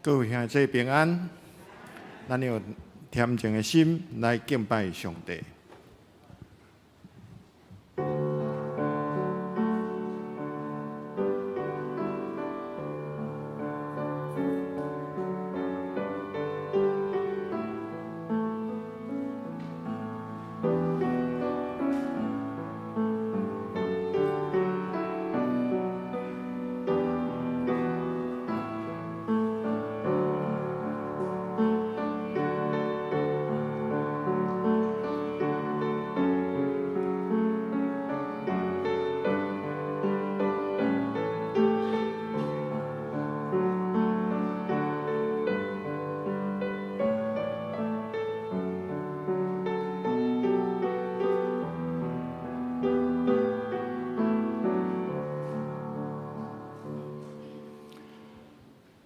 各位兄弟平安，咱用恬靜的心來敬拜上帝。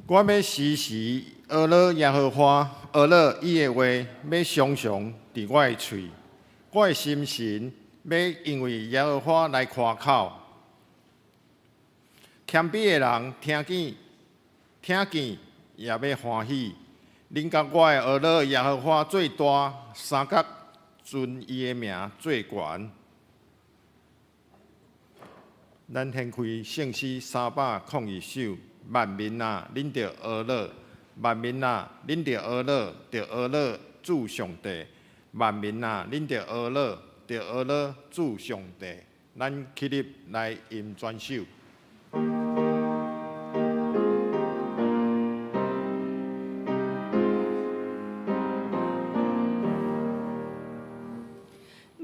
我欲時時呵咾耶和華，呵咾伊的話，欲常常佇我的喙。我的心神欲因為耶和華來誇口。謙卑的人聽見，聽見也欲歡喜。恁佮我會呵咾耶和華做大，相佮尊伊的名做懸。咱掀開聖詩301首。萬民啊，恁著呵咾；萬民啊，恁著呵咾，著呵咾主上帝。萬民啊，恁著呵咾，著呵咾主上帝。咱起立來吟全首。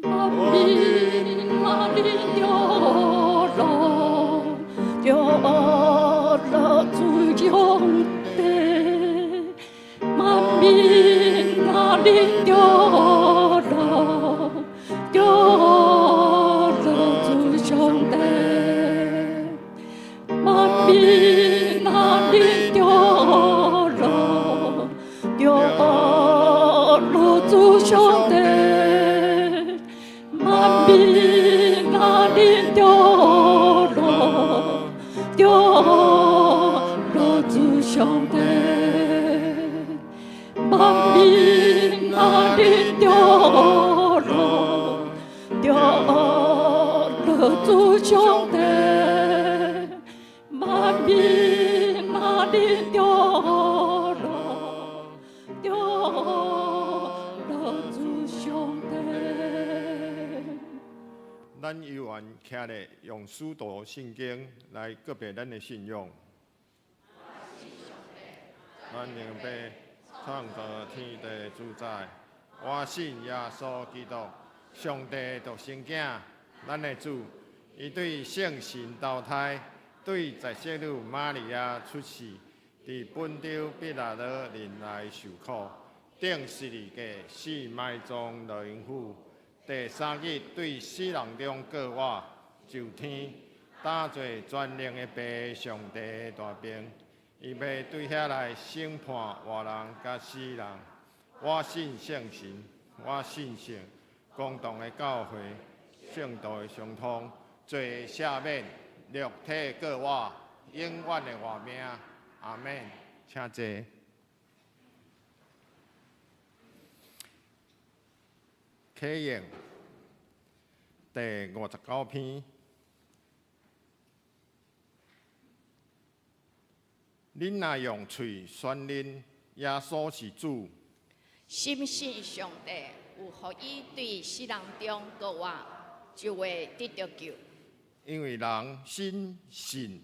萬民啊，恁著呵咾，著呵咾主上帝。萬民啊，恁著呵咾，著呵咾主上帝。萬民啊，恁著呵咾，著呵咾主上帝。萬民啊，恁著呵咾，著呵咾主上帝。萬民啊，恁著呵咾，著呵咾主上帝。萬民啊，恁著呵咾，著呵咾主上帝。咱猶原徛咧，用使徒信經來告白咱的信仰。咱明白創造天地主宰，我信耶穌基督，上帝獨生囝，咱的主，伊對聖神投胎，對在聖女瑪利亞出世，佇本丟彼拉多忍耐受苦，釘十字架死埋葬落陰府。第三日對死人中復活，上天，搭坐全能的父上帝的大爿，伊欲對遐來審判活人佮死人。我信聖神，我信聖公同的教會，聖徒的相通，罪赦免，肉體復活，永遠的活命。阿們。請坐。啟應第59篇，恁若用喙宣認耶穌是主，深信上帝有予伊對死人中復活，就會得著救。因為人心信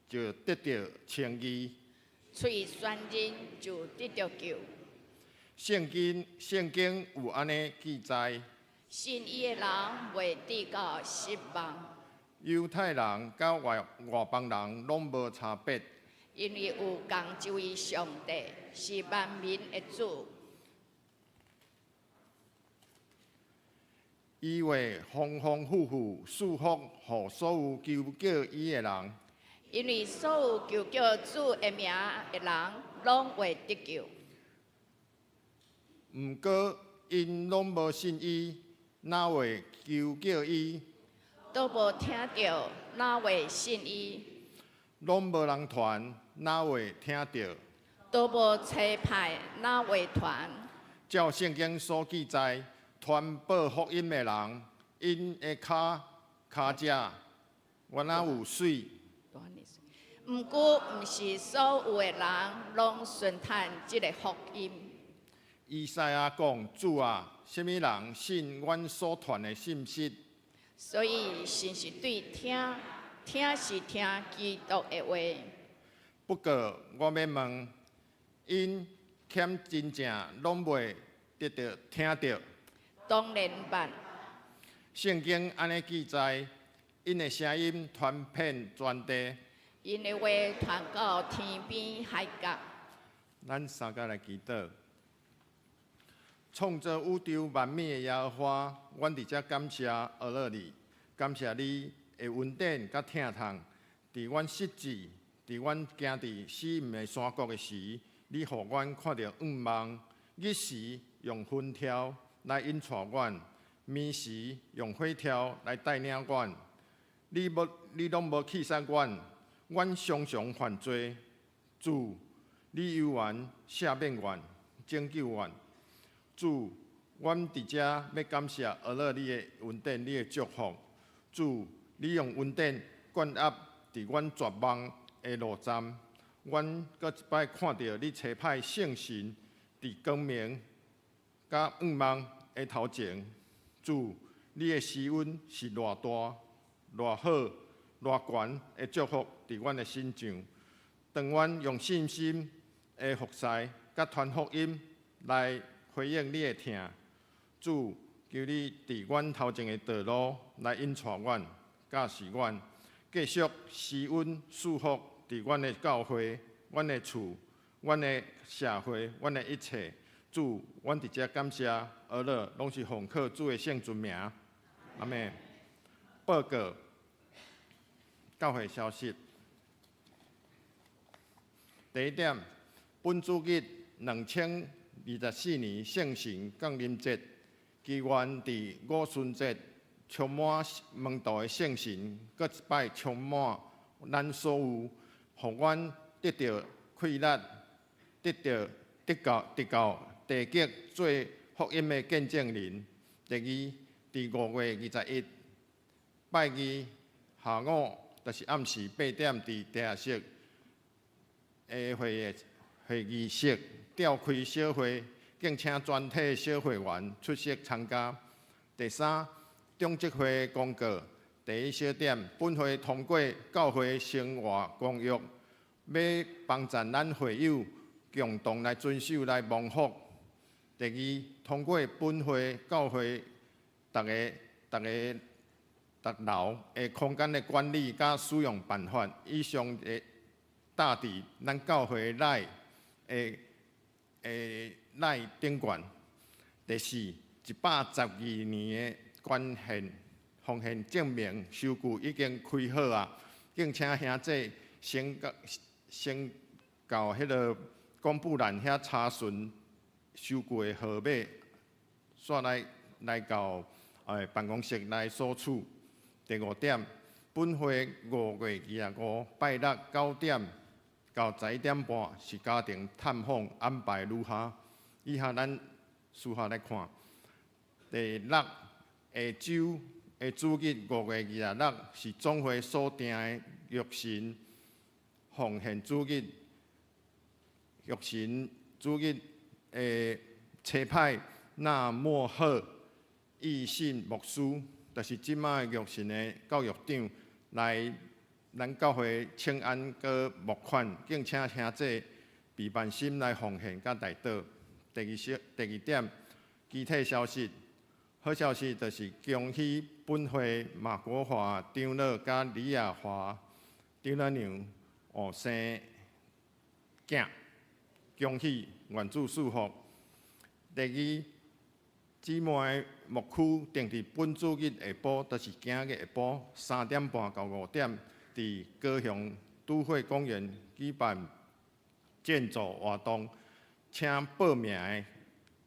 就得著稱義，喙宣認就得著救。聖經聖經有按呢記載：信伊的人袂致到失望。猶太人佮外外邦人攏無差別，因為有仝一位上帝是萬民的主。伊會豐豐富富賜福予所有求叫伊的人。因為所有求叫主的名的人，攏會得救。毋過，𪜶攏無信伊，哪會求叫伊？都無聽著，哪會信伊？攏無人傳，哪會聽著？都無差派哪位傳。照聖經所記載，傳報福音的人，𪜶的跤跤跡，敢若有水。毋過，毋是所有的人攏順趁這个福音。以賽亞講：主啊，啥物人信阮所傳的信息？所以信是對聽，聽是聽基督的話。不過我欲問，𪜶敢真正攏未得著聽著？當然捌。聖經按呢記載，𪜶的聲音傳遍全地。𪜶的話傳到天邊海角。咱三个來祈禱。創造宇宙萬物的耶和華，阮佇遮感謝阿樂你，感謝你的恩典佮疼痛。佇阮失志，佇阮行佇死蔭的山谷的時，你予阮看著向望。日時用雲柱來引帶阮，暝時用火柱來帶領阮。你無，你攏無棄殺阮，阮常常犯罪。主，你猶原赦免阮，拯救阮。主，阮佇遮欲感謝阿樂你的恩典，你的祝福。主，你用恩典灌壓佇阮絕望的路站。阮閣一擺看著你差派聖神佇光明佮向望的頭前。主，你的施恩是偌大、偌好、偌懸的祝福佇阮的身上。當阮用信心的服侍佮傳福音來回應你的疼，主，求你佇阮頭前的道路來引帶阮、教示阮，繼續施恩賜福佇阮的教會、阮的厝、阮的社會、阮的一切。主，阮佇遮感謝阿樂，攏是奉靠主的聖尊名。阿們。報告教會消息。第一點，本主日2024年聖神降臨節，祈願佇五旬節充滿門徒的聖神，閣一擺充滿咱所有，予阮得著氣力，得著得到得到地極做福音的見證人。第二，佇5月21，拜二下午，就是暗時8點，佇地下室的會議室召開小會，敬請全體小會員出席參加。第三，長執會公告。第一小點，本會通過教會生活公約，欲幫贊咱會友共同來遵守來蒙福。第二，通過本會教會逐个逐个逐樓的空間的管理佮使用辦法，以上的貼佇咱教會內的的內頂懸。第四，112年的捐獻奉獻證明收據已經開好啊，敬請兄弟先到彼个公布欄遐查詢收據的號碼，煞來來到辦公室來索取。第五點，本會5月25拜六9點到11點半是家庭探訪安排如下。以下咱私下來看。第六，下週的主日5月26是總會所定的玉神奉獻主日，玉神主日的差派那莫赫義信牧師，就是這擺玉神的教育長來咱教會請安閣募款，敬請兄弟備萬心來奉獻佮代禱。第二點，其他消息，好消息就是恭喜本會馬國華長老佮李亞華長老娘生囝，恭喜，願主賜福。第二，姊妹牧區定佇本主日下晡，就是今日下晡3點半到5點，佇高雄都會公園舉辦建造活動，請報名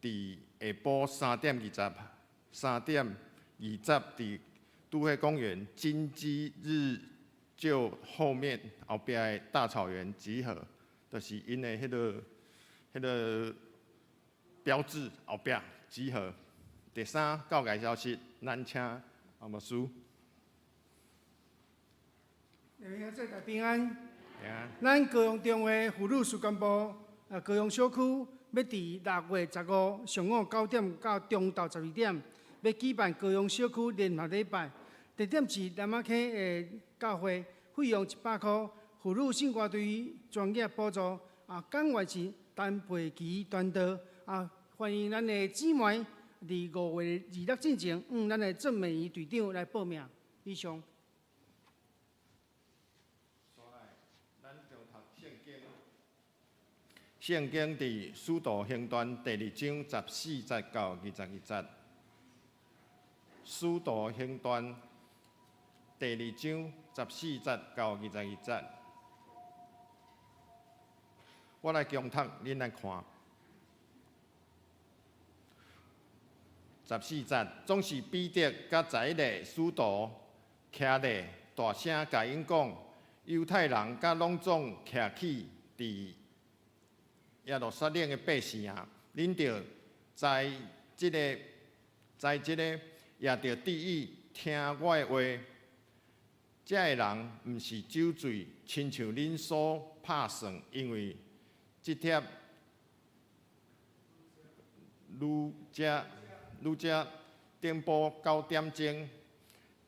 的佇下晡3點20，3點20佇都會公園金雞日舊後面後壁的大草原集合，就是𪜶的彼个彼个標誌後壁集合。第三，告解消息，咱請阿牧師。兄弟平安。平安。咱高雄中會婦女事工部啊，高雄小區欲佇6月15上午9點到中晝12點，欲舉辦高雄小區聯合禮拜。地點是南仔溪的教會，費用100箍。婦女聖歌隊專業補助。啊，講員是陳培琪傳道。啊，歡迎咱的姊妹佇5月26進前，向咱的鄭美儀隊長來報名。以上。咱就讀聖經，聖經佇使徒行傳第二章14節到22節。使徒行傳第二章14節到22節，我來恭讀，恁來看。十四節，總是彼得佮11个使徒徛咧，大聲共𪜶講：猶太人佮攏總徛起佇耶路撒冷的百姓啊，恁著知這个，知這个，也著注意聽我的話。這个人毋是酒醉，親像恁所拍算，因為這帖愈才愈才頂晡9點鐘，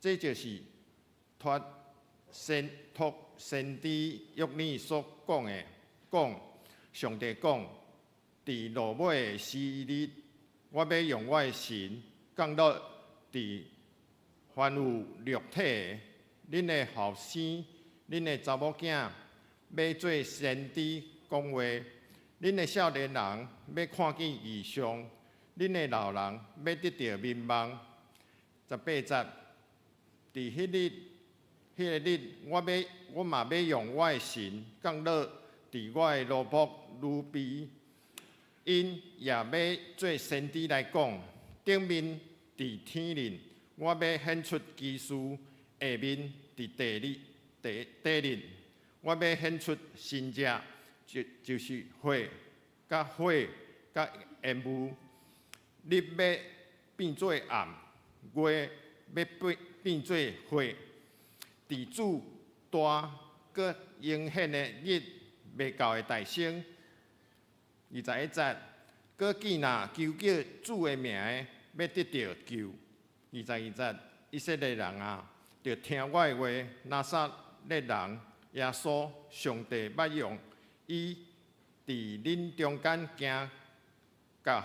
這就是託先知約珥所講的，講上帝講，佇落尾的時日，我欲用我的神降落佇凡有肉體的，恁的後生、恁的查某囝，欲做先知講話；恁的少年人欲看見異象，恁的老人欲得著眠夢。18節，佇彼日、彼个日，我嘛欲用我的神降落佇我的奴僕女婢，𪜶也欲做先知來講。頂面佇天裡，我欲顯出奇事；下面佇地裡，地地裡，我欲顯出神跡，就是血、佮火、佮煙霧。日欲變做暗，月欲變做血。佇主大閣應顯的日未到的大聲。21節，閣見若求叫主的名的，欲得著救。22節，以色列人啊，著聽我的話，拿撒勒人耶穌，上帝捌用伊佇恁中間行佮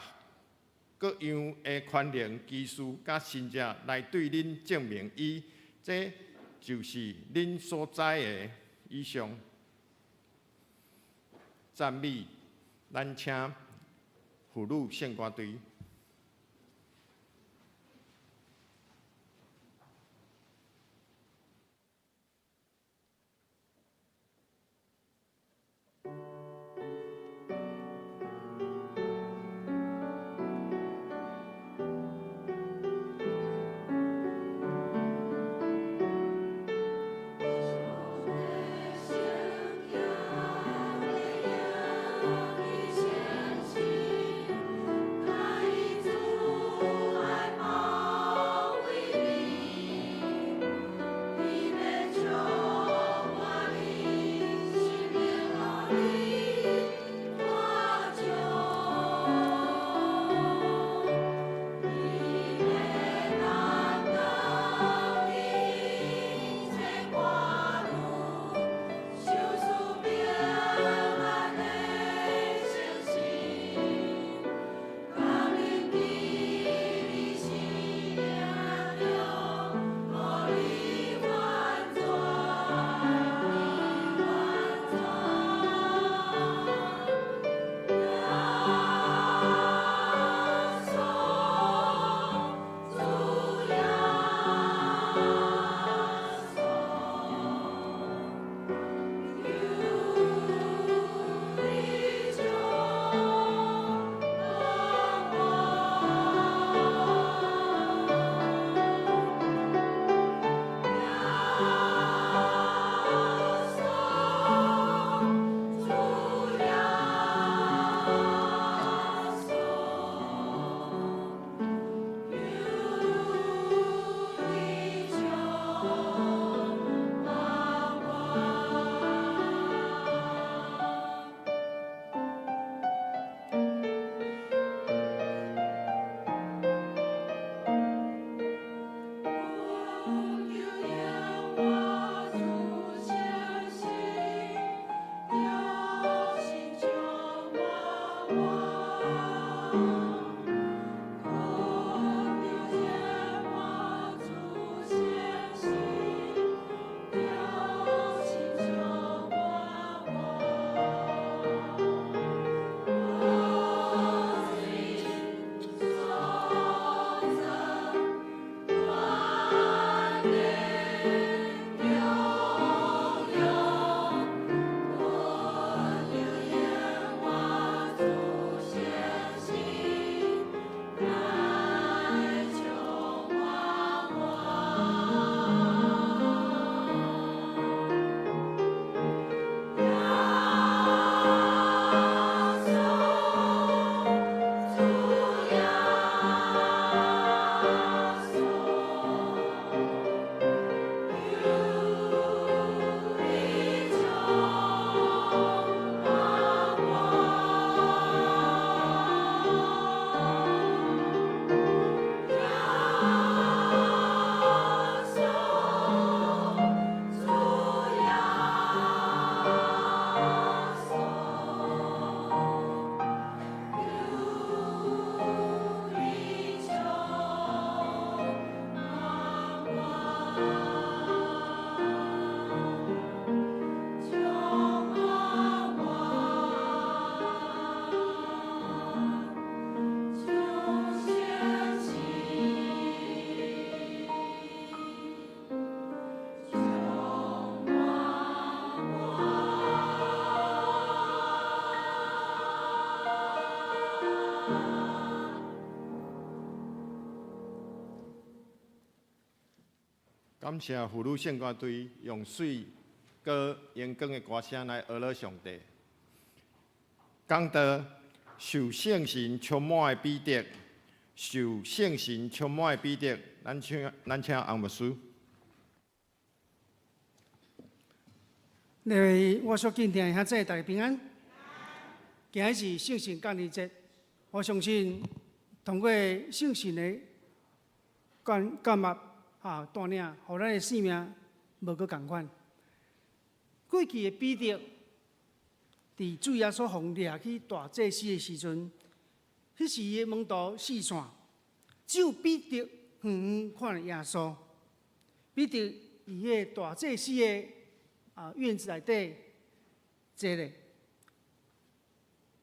各樣的權能、奇事佮神跡來對恁證明伊，這就是恁所知的。以上。讚美，咱請婦女聖歌隊。上帝。感謝婦女聖歌隊用水歌榮光的歌聲來呵咾上帝。講到受聖神充滿的彼得，受聖神充滿的彼得，咱請洪牧師。各位我所敬聽的兄姊，大家平安。今日是聖神降臨節，我相信通過聖神的感覺啊帶領，予咱的生命無閣仝款。過去的彼得，佇主耶穌予掠去大祭司的時陣，彼時伊的門徒四散，只有彼得遠遠看著耶穌。彼得佇彼个大祭司的院子內底坐咧。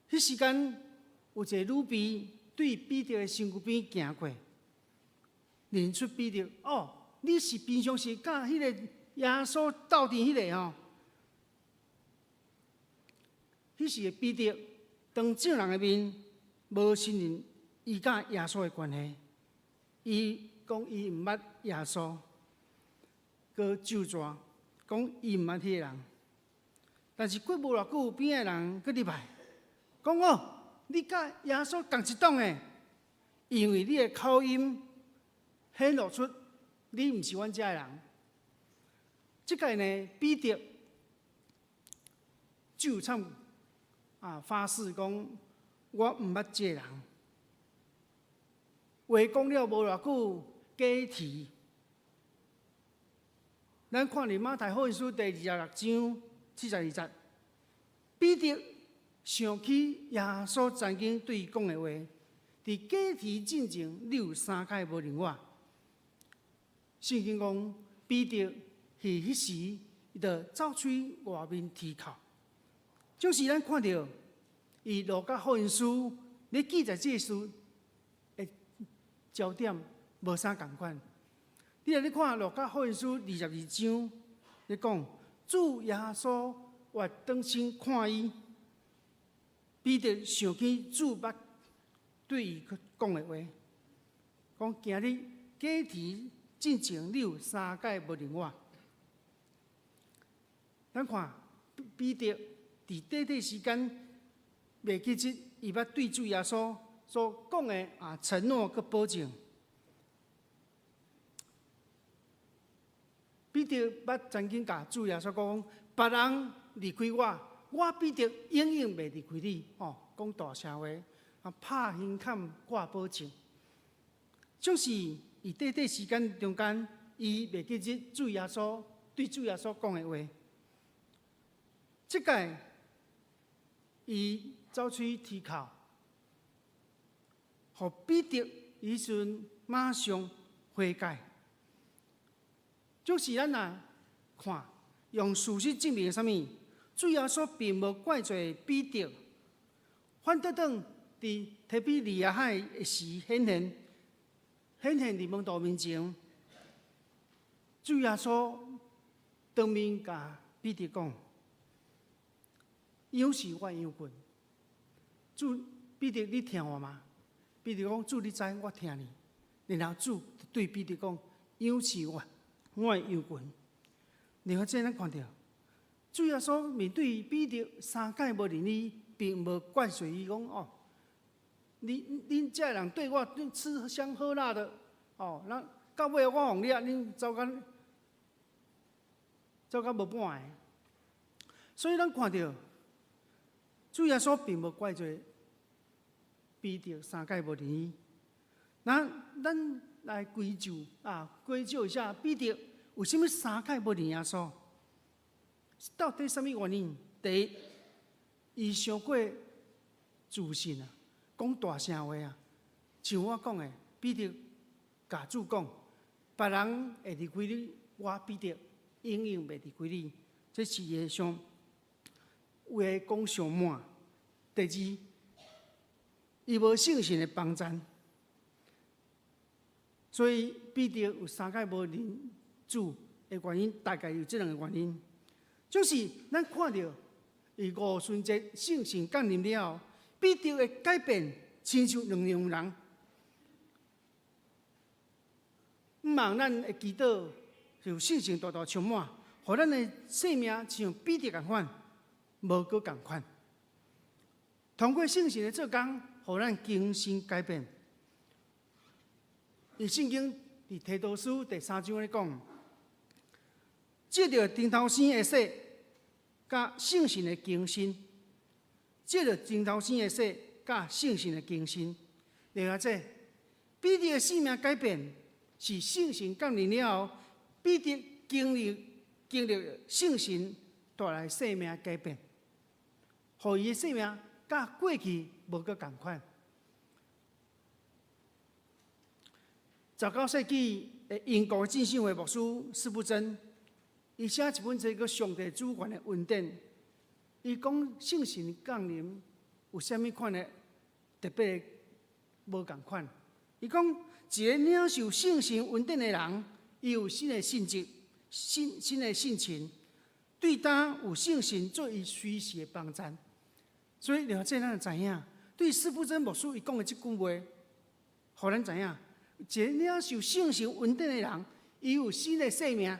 彼時間有一个女婢對彼得的身軀邊行過，認出彼得，哦，你是平常時佮彼個耶穌鬥陣彼个吼。彼時的彼得當眾人的面無承認伊佮耶穌的關係，伊講伊毋捌耶穌，閣咒詛講伊毋捌彼个人。但是過無偌久，邊仔的人閣入來，講哦，你佮耶穌仝一黨的，因為你的口音顯露出你毋是阮遮的人。這個呢，彼得就參發誓講，我毋捌這個人。話講了無偌久，雞啼。咱看佇馬太福音書第26章72節，彼得想起耶穌曾經對伊講的話，佇雞啼進前，你有三擺無認我。聖經講，彼得佇彼時，伊就走出去外面啼哭。就是咱看著，伊路加福音書咧記載這个事的焦點無啥仝款。你若咧看路加福音書22章，咧講主耶穌越轉身看伊，彼得想起主捌對伊講的話，講今日雞啼進前，你有三擺無認我。咱看彼得佇短短時間袂記得伊捌對主耶穌所講的承諾佮保證。彼得捌曾經共主耶穌講：別人離開我，我彼得永遠袂離開你。哦，講大聲話，拍胸坎掛保證。就是佇短短時間中間，伊袂記得主耶穌對主耶穌講的話。這擺伊走出去啼哭，予彼得彼時陣馬上悔改。就是咱若看用事實證明啥物？主耶穌並無怪罪彼得，反倒轉佇提比利亞海的時顯現，顯現佇門徒面前，主耶穌當面共彼得講：羊是我的羊群。主彼得，你疼我嗎？彼得講：主，你知我疼你。然後主對彼得講：羊是我的羊群。然後這咱看著，主耶穌面對彼得三擺無認伊，並無怪罪伊講哦，你恁這人對我吃香喝辣的，哦，那到尾我予你啊，恁走甲無半个。所以咱看著，主耶穌並無怪罪彼得三擺無認伊。那咱來歸咎啊，歸咎一下彼得為啥物三擺無認耶穌？到底啥物原因？第一，伊傷過自信啊，講大聲話啊。像我講的，彼得共主講，別人會離開你，我彼得永遠袂離開你。這是伊的傷話講傷滿。第二，伊無聖神的幫贊，所以彼得有三擺無認主的原因，大概有這兩个原因。就是咱看著佇五旬節聖神降臨了後，彼得的改變，親像兩樣人。毋茫咱會祈禱，有聖神大大充滿，予咱的生命像彼得仝款，無閣仝款。通過聖神的做工，予咱更新改變。伊聖經佇提多書第三章咧講，藉著重頭生的洗，佮聖神的更新，藉著重頭生的洗，佮聖神的更新。另外這彼得的生命改變，是聖神降臨了後，彼得經歷聖神帶來生命改變，予伊的生命佮過去無閣仝款。19世紀的英國浸信會牧師司布真，伊寫一本這個上帝主權的恩典。伊講聖神降臨有啥物款的特別無仝款？伊講一個領受聖神恩典的人，伊有新的性質、新的性情，對當有聖神做伊隨時的幫贊。所以，了這咱就知影，對司布真牧師伊講的這句話，予咱知影。一個領受聖神恩典的人，伊有新的生命，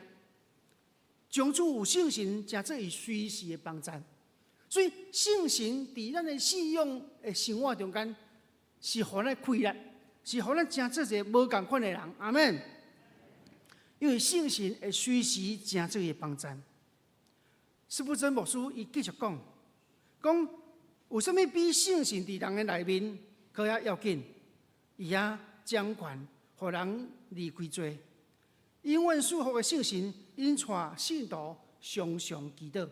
從此有聖神成做伊隨時的幫贊。所以聖神佇咱的信仰的生活中間，是予咱開力，是予咱成做一個無仝款的人。阿們。因為聖神會隨時成做伊的幫贊。司布真牧師伊繼續講，講有啥物比聖神佇人的內面閣較要緊？伊也掌權，予人離開罪，永遠賜福的聖神，引帶信徒常常祈禱。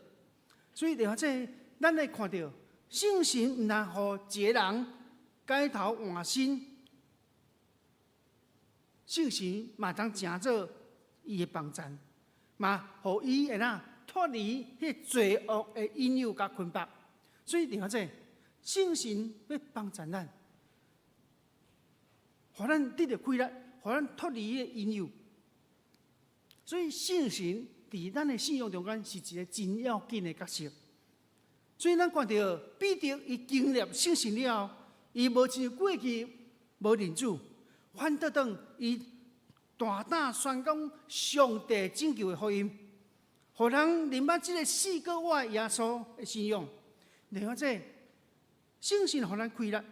所以，了這咱會看著聖神毋但予一個人改頭換身，聖神嘛當成做伊的幫贊，嘛予伊會當脫離彼罪惡的引誘佮捆綁。所以，了這聖神欲幫贊咱，予咱得著快樂，予咱脫離彼個引誘。所以聖神佇咱的信仰中間是一個真要緊的角色。所以咱看著彼得伊經歷聖神了後，伊無親像過去無認主，反倒轉伊大膽宣講上帝拯救的福音，予人認捌這個死閣活耶穌的信仰。另外這聖神予咱開力，予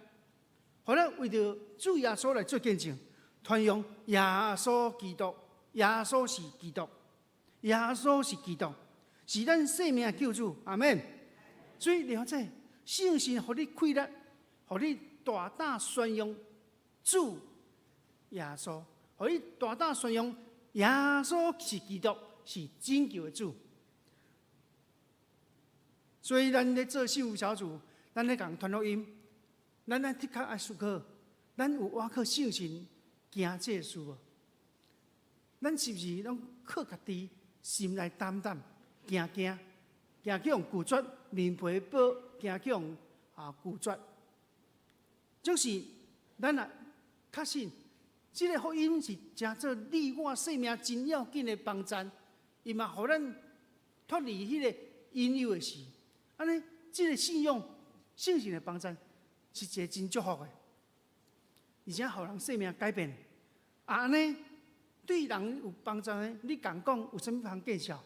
咱為著主耶穌來做見證，傳揚耶穌基督，耶穌是基督，耶穌是基督，是咱生命的救主。阿們。所以了解聖神予你開力，予你大膽宣揚主耶穌，予你大膽宣揚耶穌是基督，是拯救的主。所以咱咧做幸福小組，咱咧共傳福音，咱愛的確愛思考，咱有倚靠聖神行這個事無？咱是毋是攏靠家己心內膽膽驚驚，驚去予拒絕，面皮薄，驚去予拒絕？就是咱若確信，這個福音是成做你我生命真要緊的幫贊，伊嘛予咱脫離彼個引誘的時，按呢，這個信仰聖神的幫贊是一個真祝福的，而且予人生命改變。啊，按呢對人有幫助的，你共講有啥物通見笑？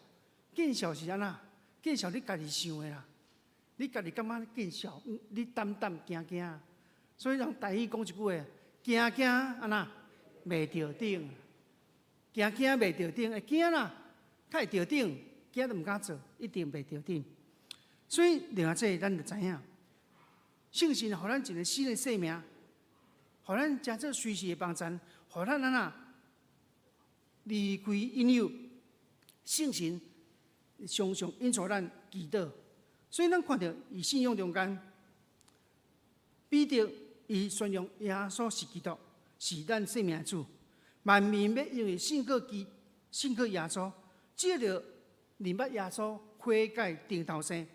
見笑是按怎？見笑你家己想的啦，你家己感覺見笑，你膽膽驚驚。所以人台語講一句話：驚驚按怎袂著頂，驚驚袂著頂，會驚啦，較會著頂，驚都毋敢做，一定袂著頂。所以另外這咱就知影，聖神予咱一個新的生命，予咱成做隨時的幫贊，予咱按怎離開引誘，聖神常常引導咱祈禱。所以咱看著佇信仰中間，彼得伊宣揚耶穌是基督，是咱生命的主。萬民欲因為信靠耶穌，藉著認捌耶穌悔改重頭生。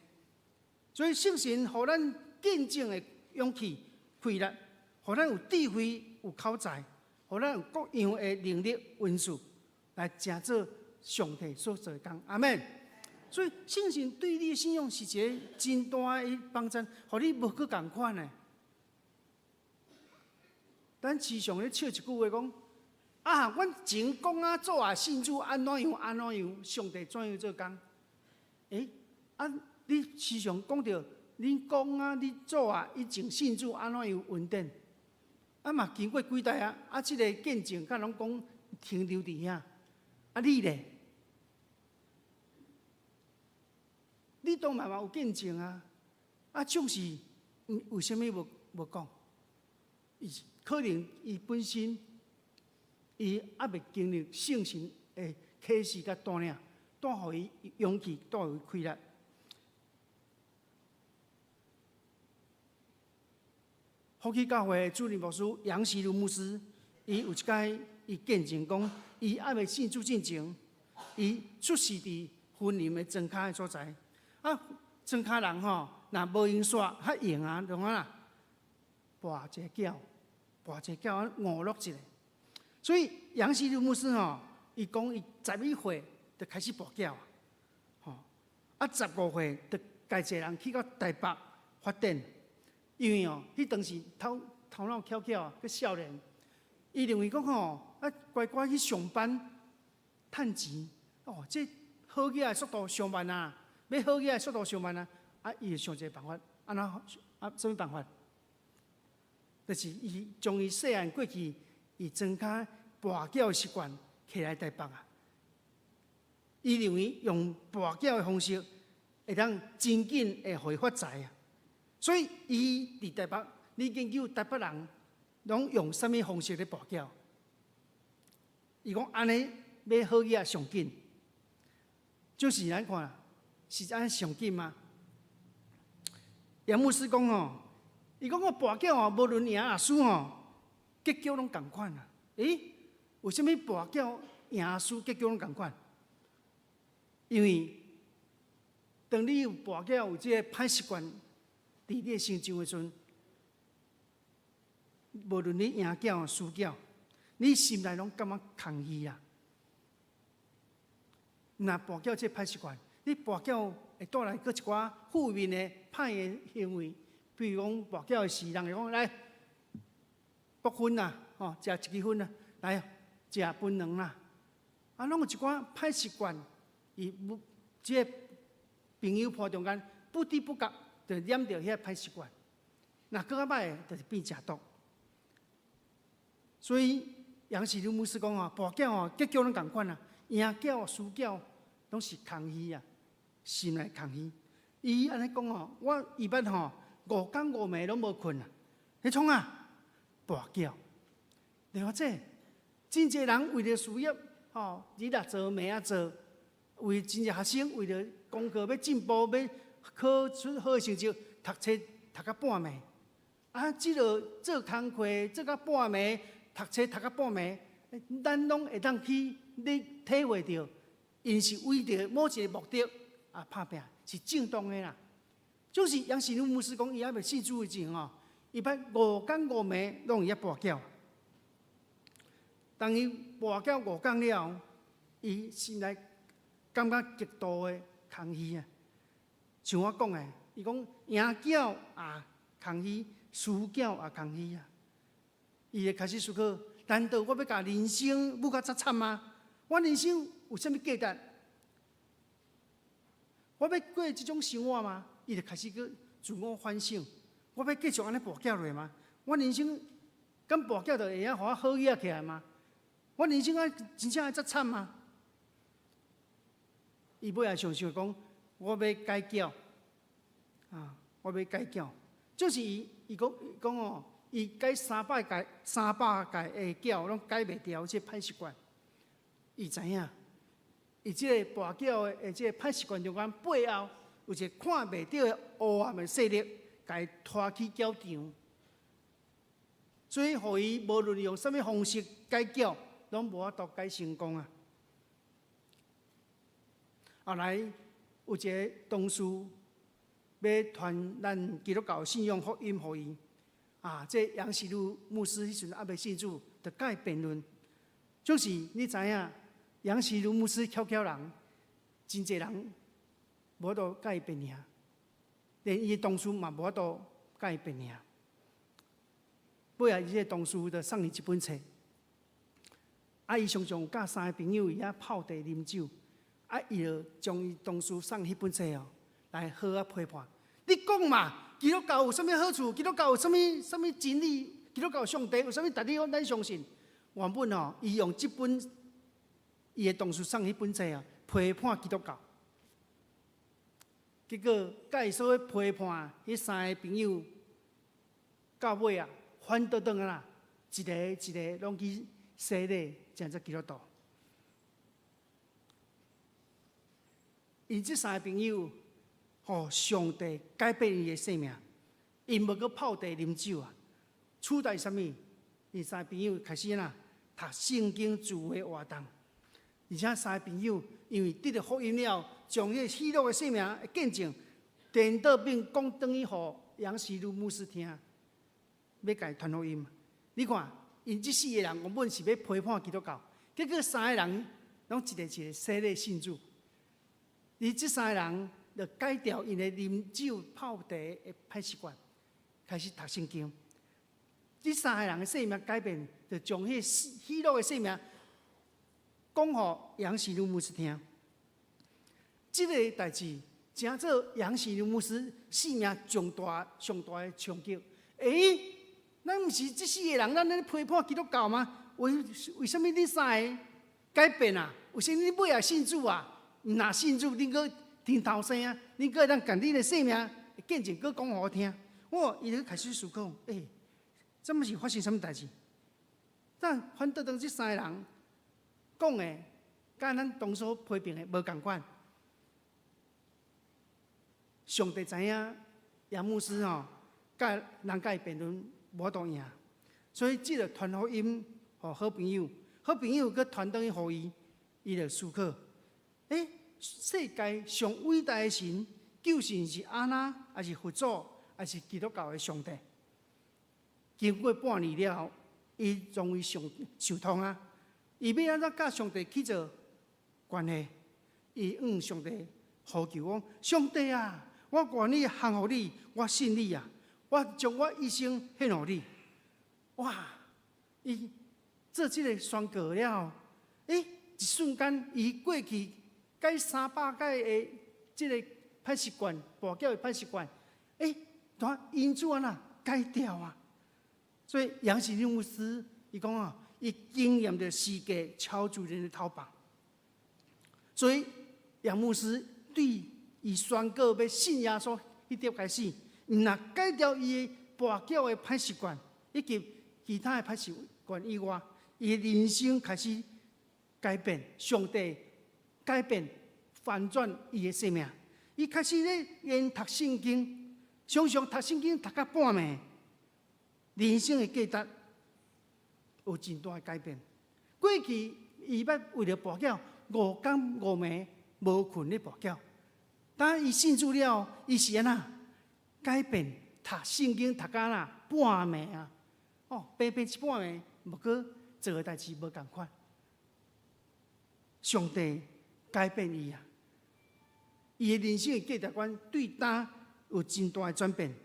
所以聖神予咱見證的勇氣、氣力，予咱有智慧、有口才，予咱有各樣的能力、恩賜，來成做上帝所做的工。阿們。所以聖神對你的信仰是一個真大的幫助，予你無閣仝款的。咱時常咧笑一句話講，啊，阮前公仔祖啊信主按怎樣按怎樣，上帝怎樣做工？欸，啊，你時常講著恁公仔、你祖啊以前信主按怎樣恩典？啊嘛經過幾代啊，啊，這个見證敢攏講停留佇遐？啊，你咧？你當然嘛有見證啊！啊，總是為啥物無講？伊可能伊本身伊猶未經歷聖神的啟示佮帶領，帶予伊勇氣，帶予伊氣力。福起教會主任牧師楊錫儒牧師，伊有一擺伊見證講，伊猶未信主進前，伊出世佇雲林的莊跤的所在。啊，莊跤人吼，若無閒煞較閒啊，就按怎跋一个轎，跋一个轎娛樂一下。所以楊錫儒牧師吼，伊講伊11歲就開始跋轎，吼，啊15歲就家一个人去到台北發展，因為哦，彼當時頭頭腦巧巧，閣少年，伊認為講吼，啊乖乖去上班趁錢，哦，這好額的速度上慢啊！欲好額的速度上慢啊！啊，伊就想一个辦法，按怎啊？啥物辦法？就是伊將伊細漢過去伊莊跤跋轎的習慣提來台北啊。伊認為用跋轎的方式會當真緊會予伊發財啊。所以伊佇台北，你研究台北人攏用啥物方式咧跋轎？伊講按呢欲好額上緊，就是咱看是按呢上緊嗎？楊牧師講吼，伊講我跋轎吼，無論贏抑輸吼，結局攏仝款啊。欸，為啥物跋轎贏輸結局攏仝款？因為當你有跋轎有這個歹習慣，佇你的成長的時陣，無論你贏轎輸轎，你心內攏感覺空虛啊。若跋轎這個歹習慣，你跋轎會帶來閣一寡負面的歹的行為，比如講跋轎的時，人會講來博薰啦，吼，食一支薰啊，來食檳榔啦，啊，攏有一寡歹習慣，伊無這个朋友伴中間不知不覺就染著彼个歹習慣，若閣較歹的，就是變食毒。所以楊錫儒牧師講吼，跋轎吼結局攏仝款啊，贏轎輸轎攏是空虛啊，心內空虛。伊按呢講吼，我伊捌吼五工五暝攏無睏啊，咧創啥？跋轎。對無？這真濟人為著事業，吼日仔做，暝仔做，為真濟學生為著功課欲進步，欲考出好的成績，讀冊讀到半暝。啊，這个做工課做到半暝，讀冊讀到半暝，咱攏會當去咧體會著，𪜶是為著某一个目的啊拍拚，是正當的啦。就是楊錫儒牧師講，伊猶未信主以前吼，伊捌五工五暝攏佇遐跋轎。當伊跋轎五工了後，伊心內感覺極度的空虛啊。像我講的，伊講贏轎也空虛，輸轎也空虛啊。伊會開始思考：難道我欲共人生舞甲遮慘嗎？我人生有啥物價值？我欲過這種生活嗎？伊就開始去自我反省：我欲繼續按呢跋轎落嗎？我人生敢跋轎就會曉予我好額起來嗎？我人生愛真正愛遮慘嗎？伊尾仔想想講：我欲改轎啊！我欲改轎，就是伊伊講講哦，伊改300屆300屆的轎攏改袂掉這個歹習慣。伊知影，伊這個跋轎的這個歹習慣中間背後有一個看袂著的黑暗的勢力，共伊拖去轎場。所以，予伊無論用啥物方式改轎，攏無法度改成功啊！後來有一个同事欲傳咱基督教信仰福音予伊，啊，這楊錫儒牧師彼時陣猶未信主，就共伊辯論。就是你知影，楊錫儒牧師巧巧人，真濟人無法度共伊辯贏，連伊的同事嘛無法度共伊辯贏。尾仔伊這个同事就送伊一本冊，啊，伊常常有佮三个朋友伊遐泡茶啉酒，啊，伊就將伊同事送彼本冊哦，來好好批判。你講嘛，基督教有啥物好處？基督教有啥物啥物真理？基督教上帝有啥物值得咱相信？原本哦，伊用這本伊的同事送彼本冊啊，批判基督教。結果，佮伊所批判彼三个朋友，到尾啊，反倒轉來啦，一个一个攏去洗禮，成做基督徒。𪜶這三个朋友，予上帝改變𪜶的生命，𪜶無閣泡茶啉酒啊，取代啥物？𪜶三個朋友開始啦，讀聖經聚會活動，而且三个朋友因為得著福音了，將彼個喜樂的生命見證，顛倒變講轉去予楊時魯牧師聽，欲共伊傳福音。你看，𪜶這四个人原本是欲批判基督教，結果三个人攏一个一个洗禮信主。而這三個人就改掉𪜶的啉酒泡茶的歹習慣，開始讀聖經。這三個人的生命改變，就將彼個喜樂的生命講予楊時魯牧師聽。這个代誌，成做楊時魯牧師生命上大上大的衝擊。欸，咱毋是這四個人，咱咧批判基督教嗎？為為啥物恁三个改變啊？為啥物恁尾仔信主啊？毋若信主，恁閣聽頭生啊？恁閣會當共恁的生命見證閣講予我聽？哦，伊就開始思考，欸，這麼是發生啥物代誌？但反倒當這三個人講的，佮咱當初批評的無仝款。上帝知影楊牧師吼，佮人佮伊辯論無法度贏，所以這个傳福音予好朋友，好朋友閣傳轉去予伊，伊就思考：欸，世界上偉大的神，究竟是安那，抑是佛祖，抑是基督教的上帝？經過半年了後，伊終於上想通啊！伊欲按怎佮上帝去做關係？伊向上帝呼求講：上帝啊，我願意降服你，我信你啊！我將我一生獻予你。哇！伊做這个宣告了後，欸，一瞬間，伊過去改300擺的這个歹習慣，跋筊的歹習慣，欸，怎因主按怎改掉啊？所以楊時魯牧師伊講啊，伊經驗著世界超自然的頭棒。所以楊牧師對伊宣告欲信耶穌彼點開始，毋若改掉伊的跋筊的歹習慣，以及其他的歹習慣以外，伊的人生開始改變，上帝改變翻轉伊的生命。伊開始咧研讀聖經，常常讀聖經讀到半暝。人生的價值有真大的改變。過去伊捌為著跋筊五工五暝無睏咧跋筊，當伊信主了後，伊是按怎改變？讀聖經讀到哪半暝啊？哦，平平一半暝，毋過做的代誌無仝款。上帝改變伊啊！伊的人生的價值觀對當有真大的轉變。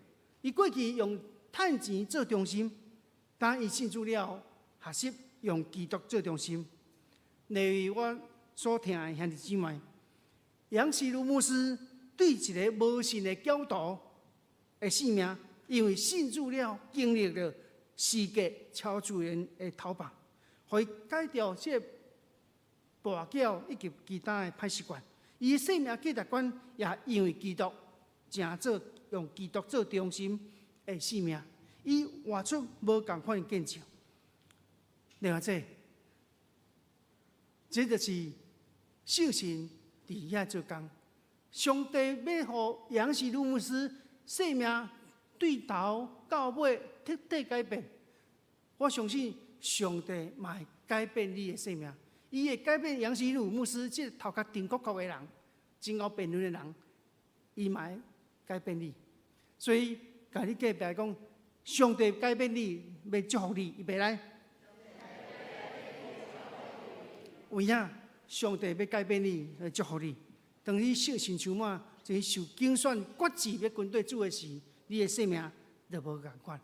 伊過去用趁錢做中心，當伊信主了後，學習用基督做中心。例如我所聽的兄弟姊妹，楊時魯牧師對一个無信的教徒的生命，因為信主了，經歷著世界超自然的頭棒，予伊改掉這个跋筊以及其他的歹習慣。伊的生命價值觀也因為基督，成做用基督做中心的生命，伊活出無仝款的見證。另外，這這就是聖神佇遐做工。上帝欲予楊時魯牧師生命對頭到尾徹底改變。我相信上帝嘛會改變你的生命，伊會改變楊時魯牧師這個頭殼定國國的人，真𠢕辯論的人，伊嘛會改變你。所以，共你隔壁講，上帝改變你，欲祝福你，預備來。有影，上帝欲改變你，來祝福你。當你聖神充滿，就是受揀選、決志欲跟綴主的時，你的生命就無仝款。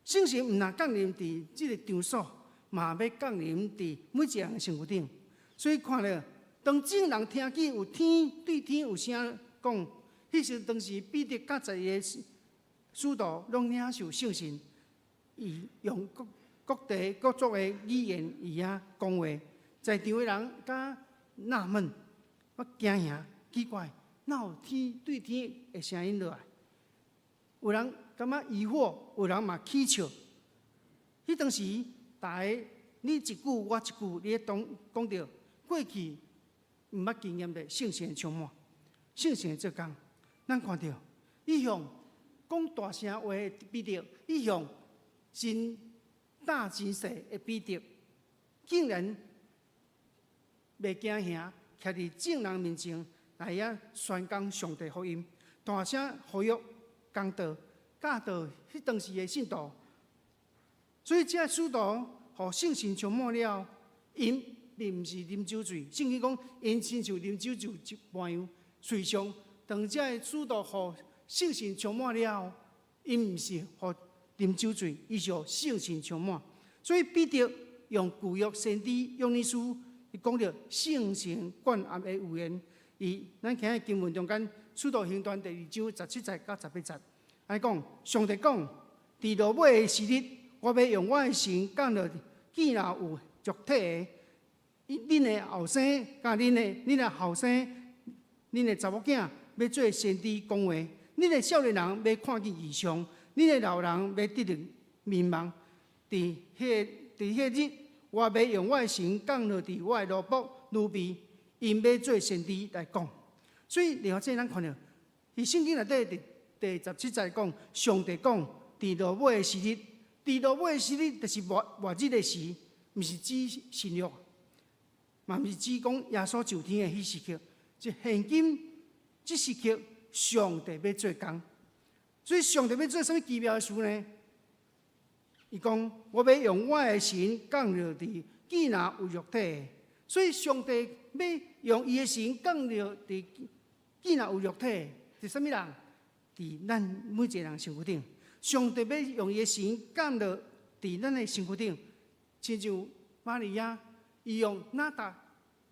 聖神毋若降臨佇這个場所，嘛欲降臨佇每一个人身軀頂。所以看著，當眾人聽見有天對天有聲講，彼時當時彼得佮12个使徒攏領受聖神，伊用各各地各族的語言佇遐講話，在場的人較納悶，我驚嚇，奇怪，哪有天對天的聲音落來？有人感覺疑惑，有人嘛起笑。彼當時，大家你一句我一句，你咧講講著過去毋捌經驗的聖神充滿，聖神的做工，咱看著一向講大聲話的彼得，一向真膽真細的彼得，竟然袂驚嚇，徛佇眾人面前來遐宣講上帝福音，大聲呼籲講道，教導彼當時的信徒。所以這个使徒予聖神充滿了，𪜶並毋是啉酒醉。聖經講，𪜶親像啉酒醉一般樣。事實上，當這个使徒予聖神充滿了，𪜶毋是予啉酒醉，伊是予聖神充滿。所以彼得用舊約先知約尼書，伊講著聖神灌壓的預言。伊咱今日經文中間，使徒行傳第二章十七節到十八節，按呢講，上帝講，佇落尾的時日，我欲用我的神降落見若有肉體的，恁的後生佮恁的後生，恁的查某囝欲做先知講話，恁的少年人欲看見異象，恁的老人欲得著明夢。佇彼日，我欲用我的神降落佇我的奴僕奴婢，𪜶欲做先知來講。所以，另外這咱看著，佇聖經內底佇第十七節講，上帝講，佇落尾的時日，佇落尾的時日，就是末末日的時，毋是指新約，嘛毋是指講耶穌上天的彼時刻。就現今這時刻，上帝欲做工。所以上帝欲做啥物奇妙的事呢？伊講：我欲用我的神降落佇見若有肉體的。所以上帝欲用伊的神降落佇見若有肉體的，佇啥物人？佇咱每一個人身軀頂。上帝欲用伊的神降落佇咱的身軀頂，親像瑪利亞，伊用哪噠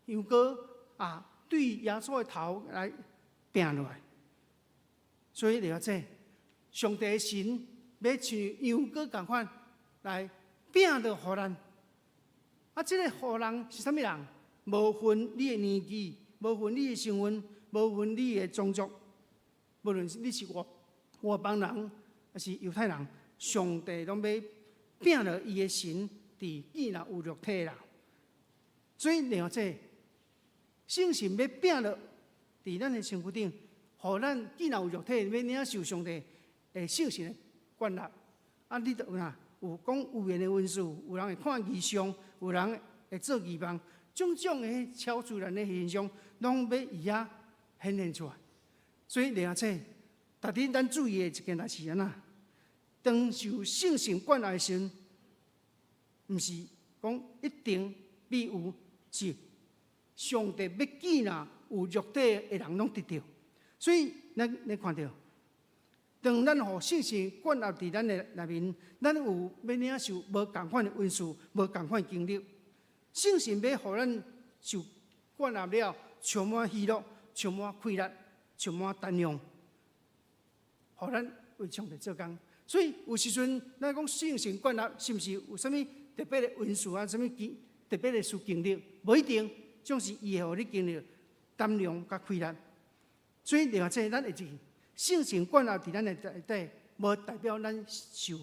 香膏啊，對耶穌的頭來拚落來。所以了解，上帝的神欲像香膏仝款來拚落予咱。啊，這个予人是啥物人？無分你的年紀，無分你的身份，無分你的種族，無論你是外邦人，抑是猶太人，上帝攏欲拚落伊的神佇見若有肉體的人。所以了解，聖神欲拚落佇咱的身軀頂，予咱見若有肉體，欲領受上帝的聖神的灌納。啊，你著有哪有講預言的恩賜，有人會看異象，有人會做異夢，種種的超自然的現象，攏欲佇遐顯現出來。所以了解，值得咱注意的一件代誌是按怎？當受聖神灌納的時陣，毋是講一定必有，是上帝欲見若有肉體的人攏得著。所以咱咧看著，當咱予聖神灌納佇咱的內面，咱有欲領受無仝款的恩賜，無仝款的經歷。聖神欲予咱受灌納了，充滿喜樂，充滿快樂，充滿膽量，予咱為上帝做工。所以有時陣咱講聖神灌納，是毋是有啥物特別的恩賜啊？啥物經特別的事經歷？無一定，總是伊會予你經歷膽量佮快樂。所以另外這咱會記，聖神灌納佇咱的內底，無代表咱受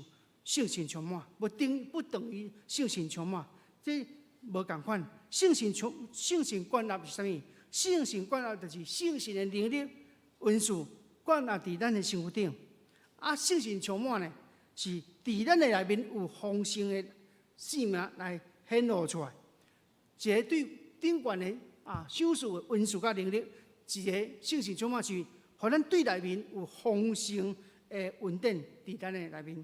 聖神充滿，無等不等於聖神充滿，這無仝款。聖神灌納是啥物？聖神灌納就是聖神的能力、恩賜灌納佇咱的身軀頂。啊，聖神充滿呢，是佇咱的內面有豐盛的生命來顯露出來。一个對頂懸的啊，賞賜的恩賜佮能力，一个聖神充滿是，予咱對內面有豐盛的恩典佇咱的內面。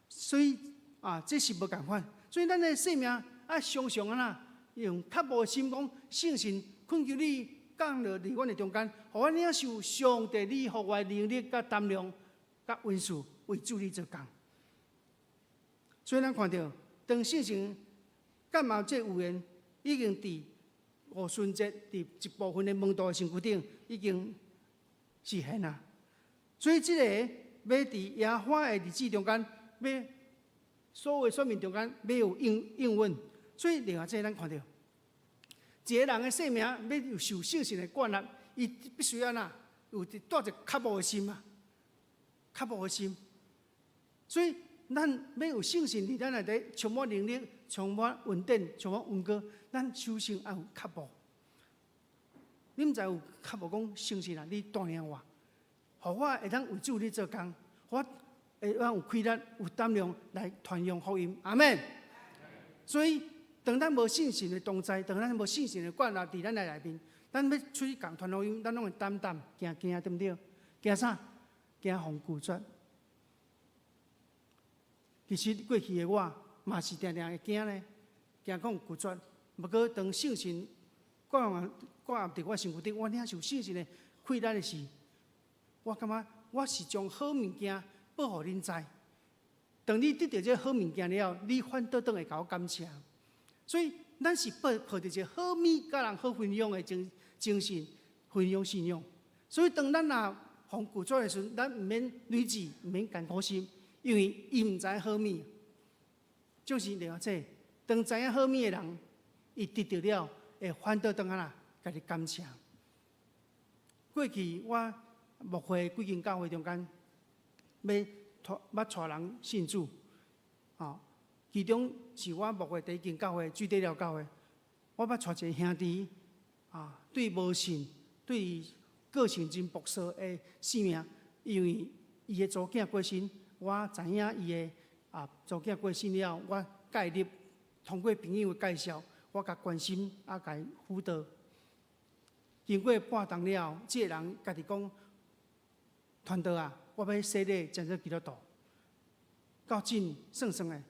所以啊，這是無仝款。所以咱的生命愛常常按怎用渴慕的心講，聖神懇求你降落佇阮的中間，予阮領受上帝你予我的能力佮膽量佮恩賜，為主你做工。所以咱看著，當聖神感冒這個預言已經佇五旬節佇一部分的門徒的身軀頂已經實現啊。所以這個欲佇耶和華的日子中間，欲所有選民中間欲有應應允。所以另外這咱看著，一個人的生命欲有受聖神的灌納，伊必須按怎有帶著渴慕的心啊，渴慕的心。所以咱欲有聖神佇咱內底充滿能力、充滿恩典、充滿恩膏，咱首先愛有渴慕。你毋知有渴慕講聖神啊，你帶領我，予我會當為主你做工，予我會當有氣力、有膽量來傳揚福音。阿們。所以，當咱無聖神的同在，當咱無聖神的灌納佇咱的內面，咱欲出去共傳福音，咱攏會膽膽驚驚，對毋對？驚啥？驚予拒絕。其實過去的我嘛是定定會驚咧，驚講拒絕。毋過當聖神灌納灌納佇我身軀頂，我領受聖神的氣力的時，我感覺我是將好物件報予恁知。當你得著這個好物件了後，你反倒轉會共我感謝。所以，咱是抱抱著一個好物佮人好分享的精精神，分享信仰。所以，當咱若予拒絕的時陣，咱毋免累志，毋免艱苦心，因為伊毋知好物。就是了解，當知影好物的人，伊得著了，會反倒轉來共你感謝。過去我牧會幾間教會中間，欲捌帶人信主，吼，其中是我牧會第一間教會水底寮教會，我捌帶一個兄弟，啊，對無信、對個性真樸素的生命，因為伊的查某囝過身，我知影伊的查某囝過身了，我介入，通過朋友的介紹，我共關心啊，共伊輔導。經過半冬了後，這個人家己講，傳道啊，我欲洗禮成做基督徒。到今算算的，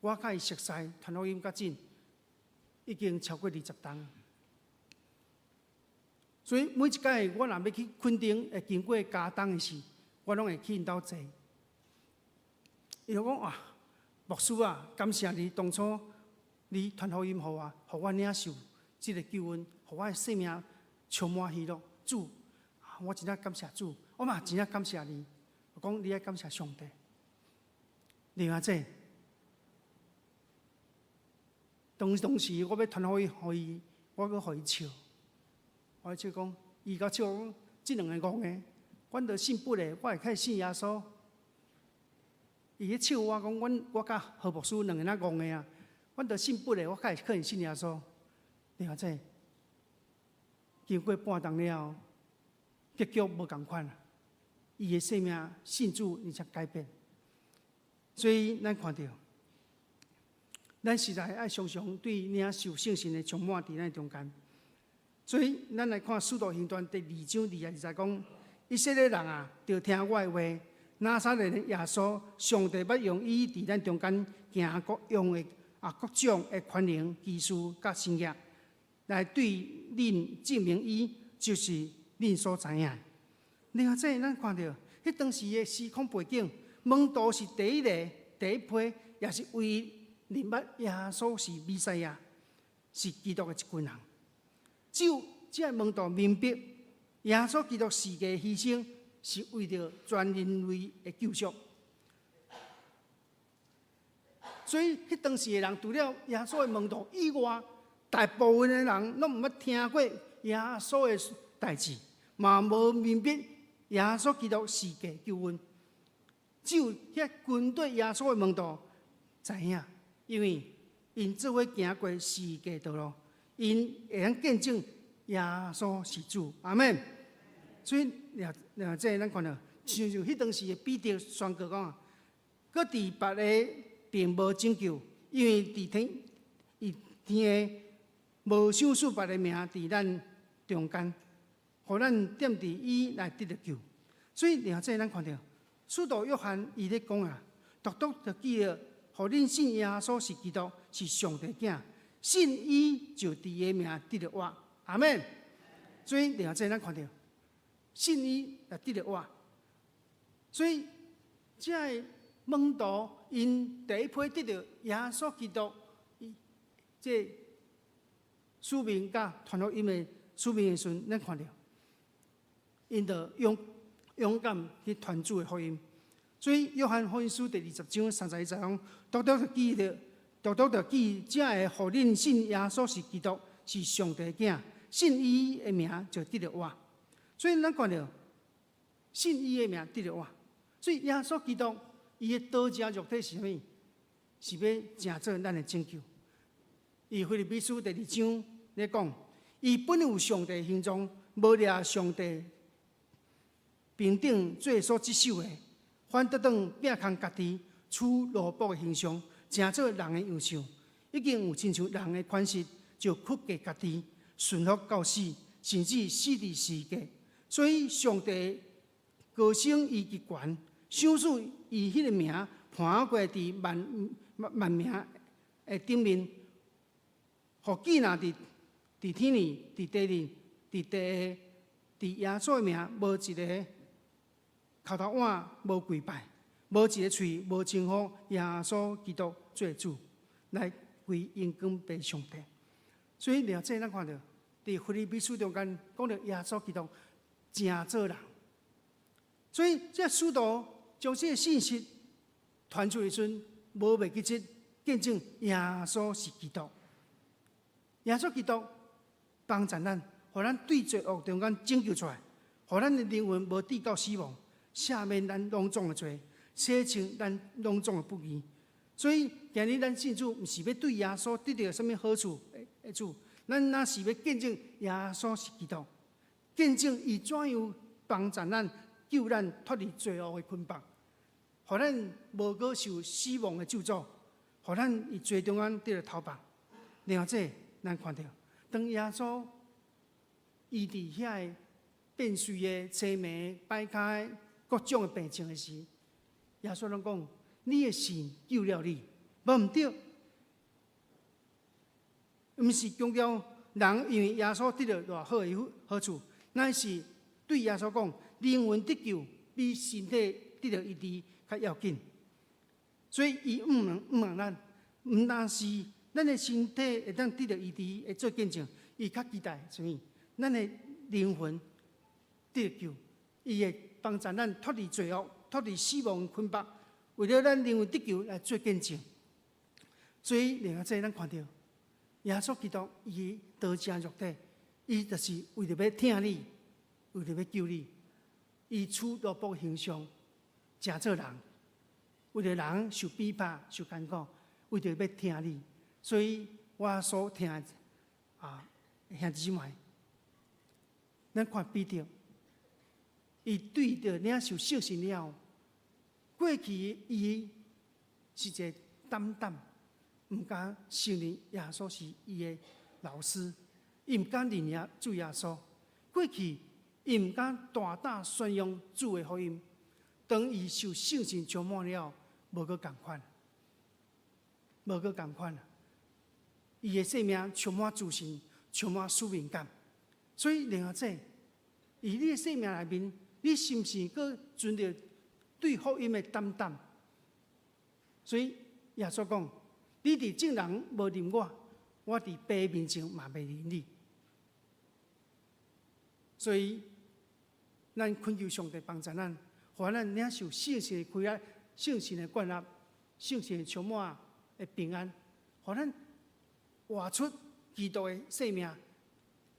我佮伊熟似傳福音到今，已經超過20冬。所以每一擺我若欲去墾丁，會經過佳冬的時，我攏會去𪜶兜坐。伊就講啊，牧師啊，感謝你當初你傳福音予我，予我領受這個救恩，予我的生命充滿喜樂。主，我真正感謝主，我嘛真正感謝你。我講你愛感謝上帝。另外這，當當時我欲傳福音予伊，我閣予伊笑。我笑講，伊共笑講，這兩個戇的，阮著信佛的，我會較會信耶穌。伊咧笑我講，阮我佮何牧師兩个若戇的啊，阮著信佛的，我較會可能信耶穌。另外這，經過半冬了後，結局無仝款啊。伊的生命信主，而且改變。所以咱看著，咱實在愛常常對領受聖神的充滿佇咱中間。所以咱來看《使徒行傳》第二章22節講，以色列人啊，著聽我的話。拿撒勒人耶穌，上帝捌用伊佇咱中間行各樣的各種的權能、奇事佮神蹟，來對恁證明伊就是恁所知影的。另外，這咱看著，彼當時的時空背景，門徒是第一個、第一批，也是唯一認捌耶穌是彌賽亞，是基督的一群人。只有這个門徒明白，耶穌基督十架犧牲是為著全人類的救贖。所以，彼當時的人除了耶穌的門徒以外，大部分的人攏毋捌聽過耶穌的代誌，嘛無明白耶穌基督十架救恩。只有遐跟綴耶穌的門徒知影，因為𪜶做伙行過十架道路，𪜶會當見證耶穌是主。阿們。所以，掠掠這咱看著，親像彼當時的彼得宣告講啊，閣佇別个並無拯救，因為佇天佇天下無賞賜別个名佇咱中間，予咱踮佇伊來得著救。所以，掠這咱看著，使徒約翰伊咧講啊，獨獨著記得，予恁信耶穌是基督，是上帝囝，信伊就佇伊名得著活。阿們。所以，掠這咱看著，信伊來得著活。所以，這个門徒𪜶第一批得著耶穌基督，這使命佮傳福音的使命的時陣，咱看著，𪜶就勇勇敢去傳主的福音。所以約翰福音書第20章31節講，獨獨就記著，獨獨就記才會予恁信耶穌是基督，是上帝的囝，信伊的名就得著活。所以咱看著，信伊的名得著活。所以耶穌基督伊的道成肉體是啥物？是欲成做咱的拯救。伊腓立比書第二章咧講，伊本有上帝形狀，無掠上帝平等做所執守的，反倒轉摒空家己，取奴僕的形象，成做人的樣式，已經有親像人的款式，就屈低家己，順服到死，甚至死佇十字架。所以上帝高升伊極懸，賞賜伊彼个名，攀過佇萬萬名的頂面，予既若佇天裡、佇地裡、佇地下、佇耶穌的名，無一个叩頭碗無跪拜，無一个喙無稱呼耶穌基督做主，來歸榮光予上帝。所以了這咱看著，佇腓立比書中間講著耶穌基督成做人，所以這使徒將這个信息傳出的時陣，無袂記得見證耶穌是基督。耶穌基督幫助咱，予咱對罪惡中間拯救出來，予咱的靈魂無致到死亡，赦免咱攏總的罪，洗清咱攏總的不義。所以今日咱信主，毋是欲對耶穌得著啥物好處的主，咱若是欲見證耶穌是基督，見證伊怎樣幫助咱，救咱脫離罪惡的捆綁，予咱無閣受死亡的咒詛，予咱佇罪中間得著逃亡。另外，這咱看著，當耶穌醫治遐个變隨的、青盲、跛跤的各種的病症的時，耶穌攏講：你的信救了你，無毋對，毋是強調人因為耶穌得著偌好的好處，乃是對耶穌講，靈魂得救比身體得著醫治較要緊。所以伊毋能毋問咱，毋單是咱的身體會當得著醫治，會做見證，伊較期待啥物？咱的靈魂得救，伊會幫助咱脫離罪惡、脫離死亡捆綁，為著咱靈魂得救來做見證。所以，另外這咱看著耶穌基督伊道成肉體，伊就是為著欲疼你，為著欲救你，伊取奴僕形象，成做人，為著人受逼迫、受艱苦，為著欲疼你。所以我所疼啊兄弟姊妹，咱看彼得，伊對著領受聖神了後，過去伊是一個膽膽，毋敢承認耶穌是伊的老師，伊毋敢認耶主耶穌。過去伊毋敢大膽宣揚主的福音。當伊受聖神充滿了，無閣仝款，無閣仝款。伊的生命充滿自信，充滿使命感。所以，另外這，佇你的生命內面，你是毋是閣存著對福音的膽膽？所以耶穌講：你佇眾人無認我，我佇父面前嘛袂認你。所以，咱懇求上帝幫助咱，予咱領受聖神的開壓、聖神的灌納、聖神的充滿的平安，予咱活出基督的生命，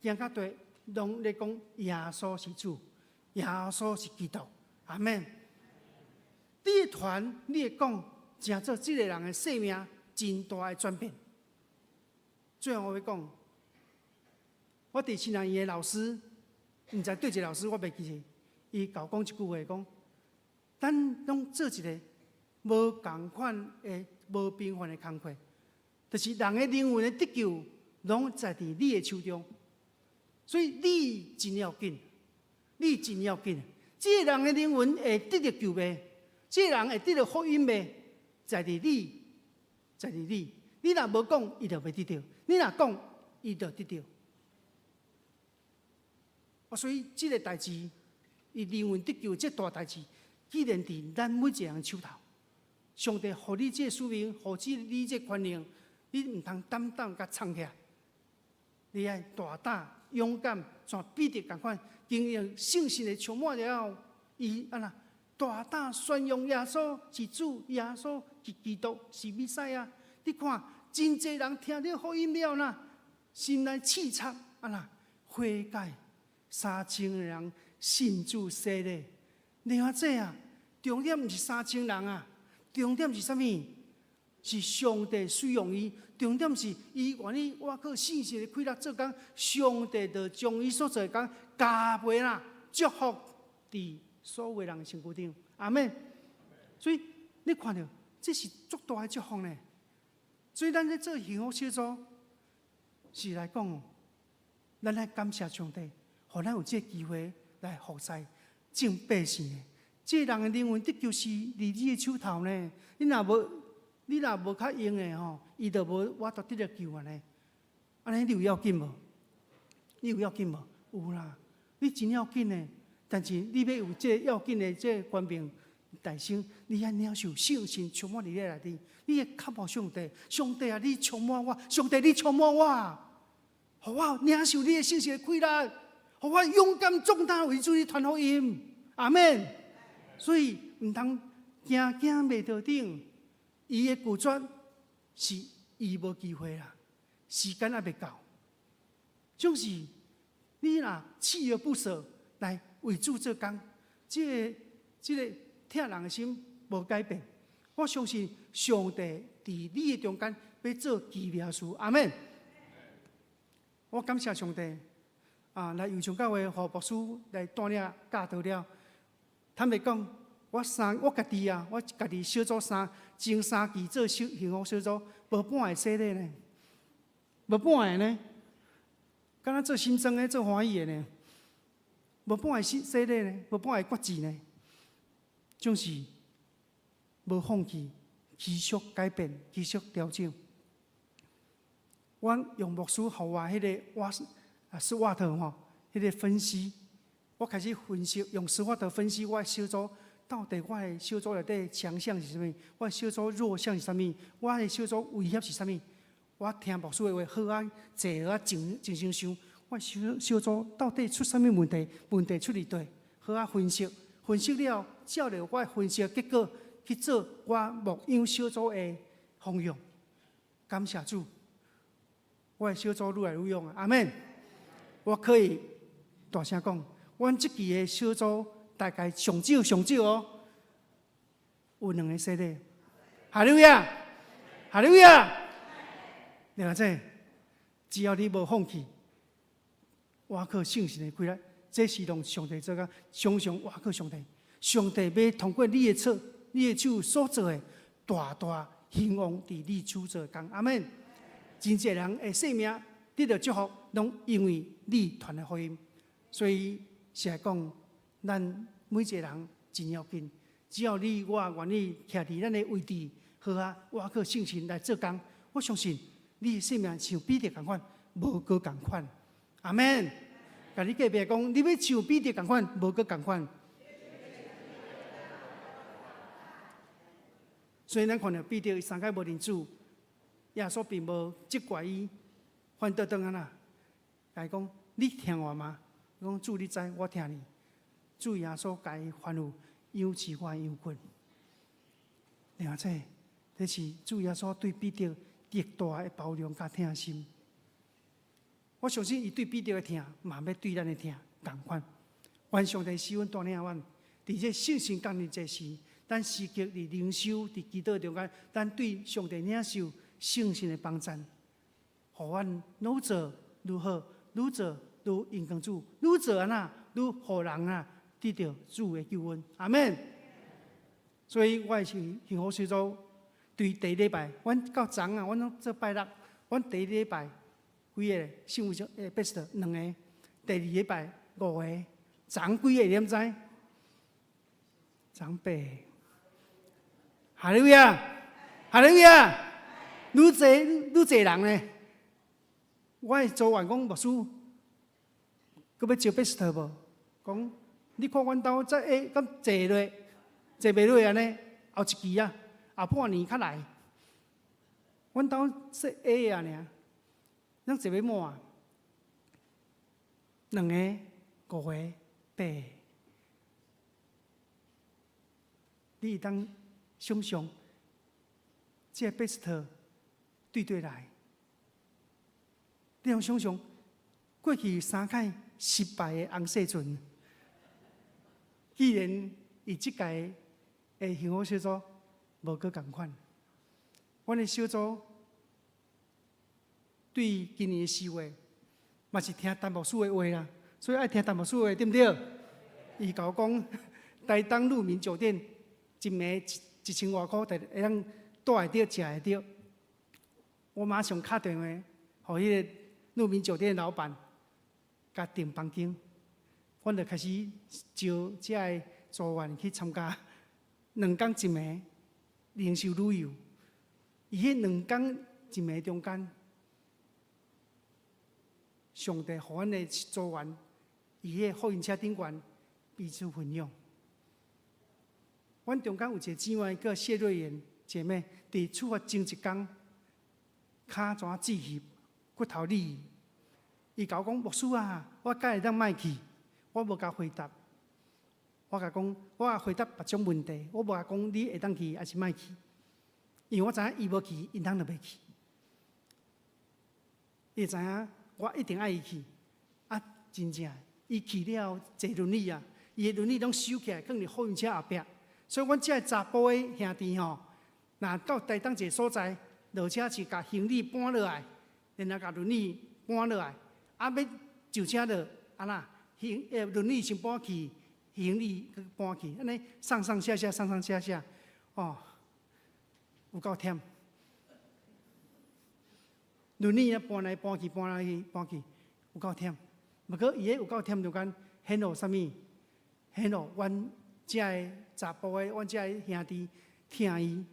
行到佗攏咧講耶穌是主，耶穌是基督，阿門。你的傳，你的講，成做這个人的生命真大的轉變。最後我欲講，我佇親愛院的老師，毋知佗一个老師，我袂記得，伊共我講一句話，講，咱攏做一个無仝款的、無平凡的工課，就是人的靈魂的得救，攏在佇你的手中。所以你真要緊，你真要緊。這个人的靈魂會得著救袂？這个人會得著福音袂？在佇你，在佇你。你若無講，伊就袂得著；你若講，伊就得著。啊，所以這个代誌，伊靈魂得救這大代誌，既然佇咱每一个人手頭，上帝予你這個使命，予你這個權能，你毋通膽膽共藏起來，你愛大膽勇敢，像彼得仝款，經驗聖神的充滿了後，伊按怎大膽宣揚耶穌是主，耶穌是基督，是彌賽亞。你看，真濟人聽著福音了啦，心內刺插，按怎悔改，3000人信主洗禮。你看這啊，重點毋是三千人啊，重點是啥物？是上帝使用伊，重點是伊願意倚靠聖神的氣力做工，上帝就將伊所做的工加倍啦，祝福佇所有人的身軀頂。阿們。所以你看著，這是足大的祝福呢。所以咱咧做幸福小組，是來講，咱來感謝上帝，予咱有這個機會來服侍眾百姓的。這個人的靈魂得救是佇你的手頭呢。你若無較用的吼，伊就無法度得著救按呢。按呢你有要緊無？你有要緊無？有啦，你真要緊的。但是你欲有這個要緊的這個權柄大升，你愛領受聖神充滿佇你內底，你會渴慕上帝，上帝啊，你充滿我，上帝你充滿我，予我領受你的聖神的氣力，予我勇敢壯膽為主去傳福音。阿們。所以毋通驚驚袂著頂，伊的拒絕是伊無機會啦，時間猶未到。總是你若鍥而不捨來為主做工，這個疼人的心無改變，我相信上帝佇你的中間欲做奇妙事。阿們。我感謝上帝啊！來右上教會何牧師來帶領教導了。坦白講，我家己啊，我家己小組三前三期做小幸福小組，無半个洗禮呢，無半个呢，敢若做新生的做歡喜的呢，無半个洗禮呢，無半个決志呢，總是無放棄，持續改變，持續調整。我用牧師予我彼個我啊 SWOT 吼，彼個分析，我開始分析，用 SWOT 分析我的小組到底我的小組內底強項是啥物，我的小組弱項是啥物，我的小組威脅是啥物。我聽牧師的話，好啊，坐好啊，靜靜心想，我小小組到底出啥物問題？問題出佇佗？好啊，分析，分析了，照著我的分析結果去做我牧養小組的方向。感謝主，我的小組愈來愈勇啊！阿們。我可以大聲講，阮這期的小組大概上少上少哦，有兩個洗禮。哈利路亞，哈利路亞。你看這，只要你無放棄，倚靠聖神的氣力，這是攏上帝做工，常常倚靠上帝。上帝欲通過你的手、你的手所做的，大大興旺佇你手做的工。阿們。真濟人的性命得著祝福，攏因為你傳的福音。所以是來講，咱每一個人真要緊。只要你我願意徛佇咱的位置，好啊，倚靠聖神來做工，我相信你的生命像彼得仝款，無閣仝款。阿們。共你隔壁講，你欲像彼得仝款，無閣仝款。所以咱看著彼得伊三擺無認主，耶穌並無責怪伊，反倒轉按怎？共伊講，你疼我嗎？伊講主，你知我疼你。主耶穌共伊吩咐，養飼我羊群。了解，這是主耶穌對彼得極大的包容佮疼心。我相信伊對彼得的疼，嘛欲對咱的疼仝款。願上帝賜阮帶領阮，佇這聖神降臨這時，咱時刻佇靈修、佇祈禱中間，咱對上帝領受聖神的幫贊，予阮愈做愈好，愈做愈榮光主，愈做按怎愈予人啊得著主的救恩。阿們。所以我是幸福小組，對第一禮拜，阮到昨啊，阮攏做拜六，阮第一禮拜幾個幸福小pastor 兩個，第二禮拜五個，昨幾個你敢知？昨八個。哈利路亞，哈利路亞，愈濟愈濟人呢。我的組員講牧師，閣欲招 pastor 無？講你看阮兜這下敢坐落，坐袂落按呢？後一期啊，後半年較來。阮兜說矮仔爾，咱坐欲滿，兩個、五個、八個，你會當想象，這個 pastor 對佗來，你通想象過去三擺失敗的翁婿船，既然伊這屆的幸福小組無閣仝款，阮的小組對今年的4月嘛是聽陳牧師的話啦，所以愛聽陳牧師的話，對毋對？伊共我講，台東鹿鳴酒店一暝一千外箍，會當住會著，食會著。我馬上敲電話，予彼個鹿鳴酒店的老闆，共訂房間。阮就開始招遮个組員去參加2工一暝靈修旅遊。伊彼兩工一暝中間，上帝予阮的組員，佇彼個福音車頂懸彼此分享。阮中間有一個姊妹叫謝瑞妍姐妹，佇出發前一工，跤怎紫翕，骨頭裂。伊共我講，牧師啊，我敢會當莫去？我無共回答。我共講，我回答別種問題，我無共講你會當去抑是莫去，因為我知影伊無去，𪜶通就袂去。伊知影我一定愛伊去，啊，真正，伊去了坐輪椅啊，伊的輪椅攏收起來，囥佇貨運車後壁。所以，阮這个查埔的兄弟吼，若到台東一个所在，落車是共行李搬落來，然後共輪椅搬落來，啊，欲上車落，啊那輪椅先搬去，行李閣搬去，按呢上上下下，上上下下，哦，有夠忝。輪椅啊搬來搬去，搬來去，搬去，有夠忝。毋過伊彼有夠忝中間顯露啥物？顯露阮遮个查埔的，阮遮个兄弟疼伊。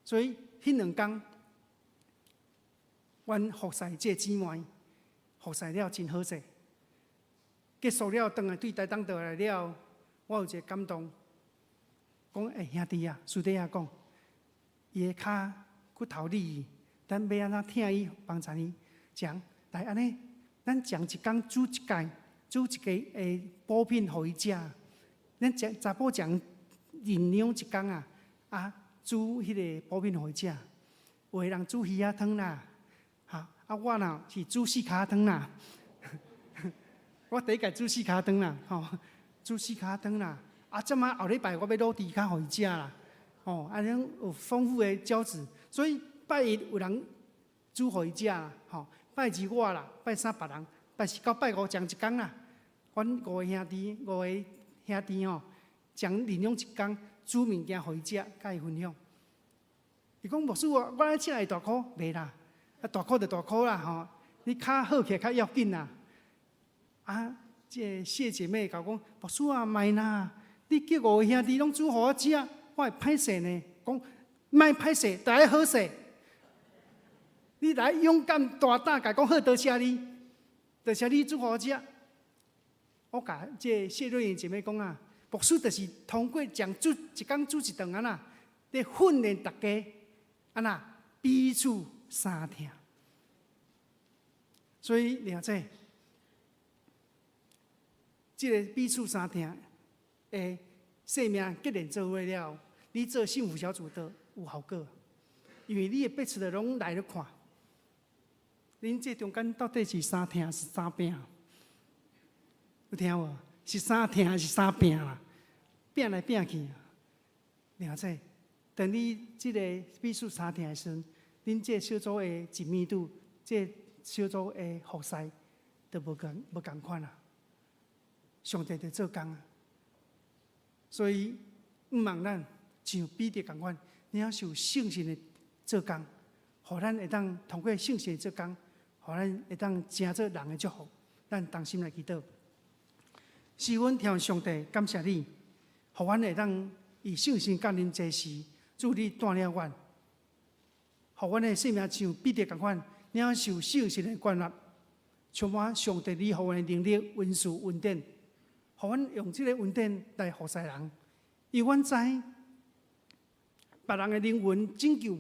所以彼兩工，阮服侍這個姊妹，服侍了真好勢。結束了，轉來對台東倒來了，我有一個感動，講欸兄弟啊，私底下講，伊的跤骨頭裂，咱欲按怎疼伊幫助伊？講來按呢，咱前一工煮一屆，煮一個補品予伊食。咱查查埔將認養一工啊，啊煮彼個補品予伊食。有的人煮魚仔湯啦，哈啊我若是煮四跤湯啦。我第一屆煮四跤湯啦，吼，煮四跤湯啦。啊，這擺後禮拜我欲滷豬跤予伊食啦，吼，按呢有豐富的膠質，所以拜一有人煮予伊食啦，吼，拜二我啦，拜三別人，拜四到拜五將一工啦。阮五個兄弟，五個兄弟吼，將認養一工煮物件予伊食，共伊分享。伊講牧師啊，我愛食會大箍袂啦，啊大箍就大箍啦吼，你跤好起來較要緊啦。啊，這個謝姐妹共我講，牧師啊，莫啦，你叫五個兄弟攏煮予我食，我會歹勢呢。講莫歹勢，著愛好勢。你來勇敢大膽，共講好多謝你，多謝你煮予我食。我共這個謝瑞妍姐妹講啊，牧師就是通過將煮一工煮一頓按呢，咧訓練大家按呢彼此相疼。所以兩者，這個彼此相疼的生命結連做伙了，你做幸福小組的有效果，因為你的彼此的攏來咧看，恁這中間到底是相疼是相拚？有聽無？是相疼還是相拚啦？拚來拚去，兩者，當你這個彼此相疼的時陣，恁這個小組的緊密度，這個小組的服侍都無仝款啊！上帝佇做工啊！所以毋望咱像彼得仝款，領受聖神的做工，予咱會當通過聖神的做工，予咱會當成做人的祝福。咱同心來祈禱。是阮天父上帝，感謝你，予阮會當以聖神降臨這時，主你帶領阮，予阮的生命像彼得仝款，領受聖神的權力，充滿上帝你予阮的能力、恩賜、恩典，予阮用這個恩典來服侍人。因為阮知，別人的靈魂拯救，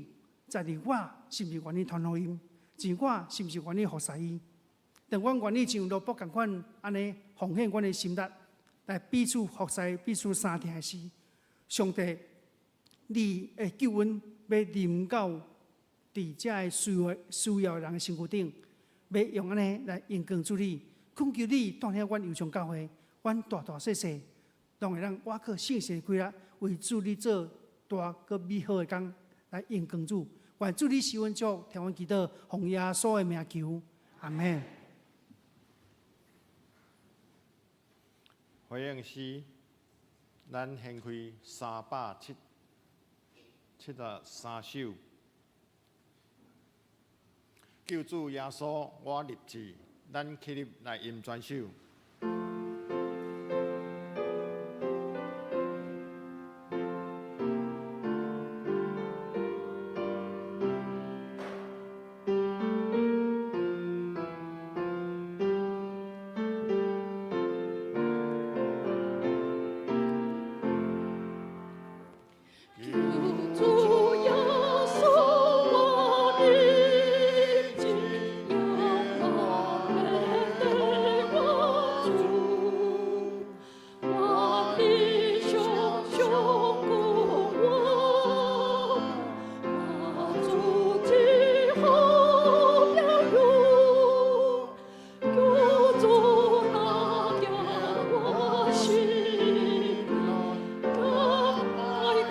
在佇我是毋是願意傳福音？是我是毋是願意服侍伊？當阮願意像羅伯仝款按呢奉獻阮的心力來彼此服侍、彼此相疼時，上帝，你的救恩欲臨到佇遮个需要的人的身軀頂，欲用按呢來榮光主你，懇求你帶領阮右上教會，阮大大細細，攏會當倚靠聖神的氣力，為主你做大閣美好的工來榮光主。願主你賜阮祝福，聽阮祈禱，奉耶穌的名求，阿門。回應詩，咱掀開373首。救主耶穌，我立志，咱起立來吟全首。救主耶穌，我立志，仰望面對我主，我的上上顧我，我主之好朋友，救主那點我心，愛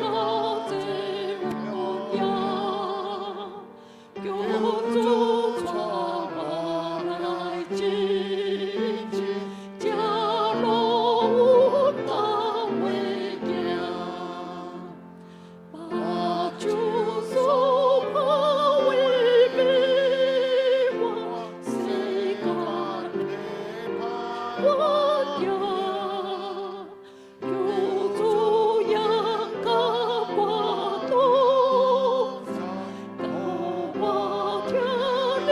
到這無涯，救主帶我來前進，這路有當會行，把主所拋為美我世間我行，救主仰甲我同在，教我聽你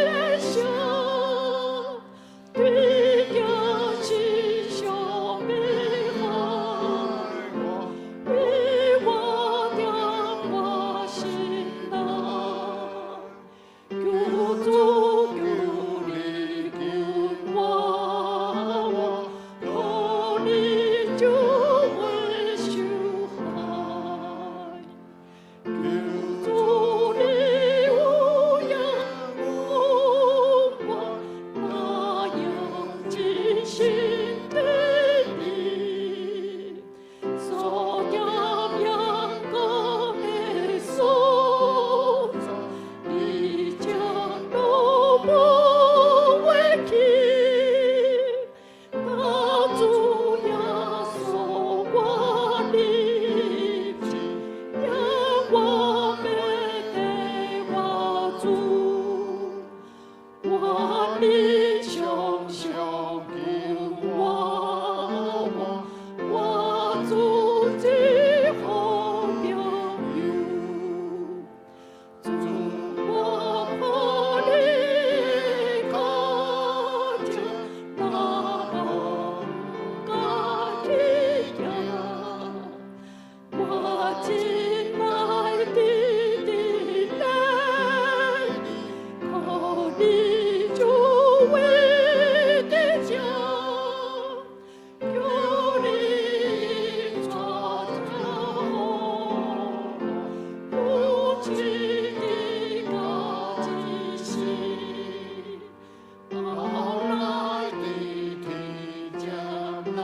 的聲，對行是上美好，為我點我心內，救主求你緊我，予你就會受害。救主你有養我，那樣真心的你，所點陽光的所在，你將路無會去，大主耶穌我立志，仰望面對我主，我的上上緊我，我主之好朋友，主我看你腳跡，若無家去行，我真愛直直等，靠你就會得勝，求你帶我，不知的到這時，後來的天將來，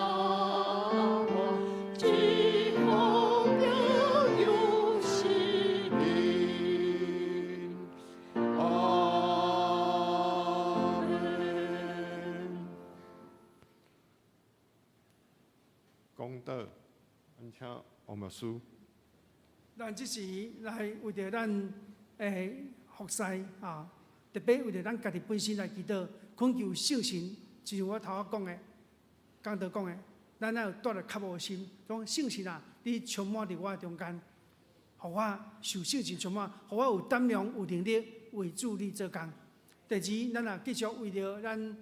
只好朋友是你。阿門。講道，咱請王牧師。咱這時來為著咱服侍啊，特別為著咱家己本身來祈禱，懇求聖神，就像我頭仔講的，講道講的，咱愛有帶著渴慕的心，講聖神啊，你充滿佇我的中間，予我受聖神充滿，予我有膽量、有能力為主你做工。第二，咱也繼續為著咱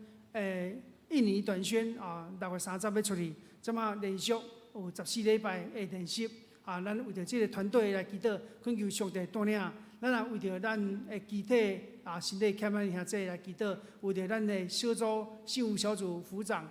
印尼短宣啊，6月30欲出去，這馬連續有14禮拜的練習。啊，咱為著這个團隊來祈禱，懇求上帝帶領。咱也為著咱的肢體啊，身體欠的兄弟來祈禱，為著咱的小組信仰小組輔長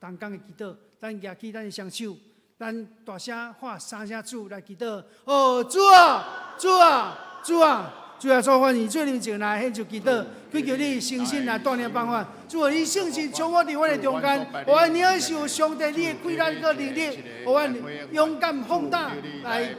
同工的祈禱，咱舉起咱的雙手，咱大聲喊三聲主來祈禱。哦，主啊，主啊，主啊！主耶穌，歡迎主面前來獻上祈禱，懇求你聖神來帶領幫阮。主啊，你聖神充滿佇阮的中間，予阮領受上帝你的氣力佮能力，予阮勇敢放膽來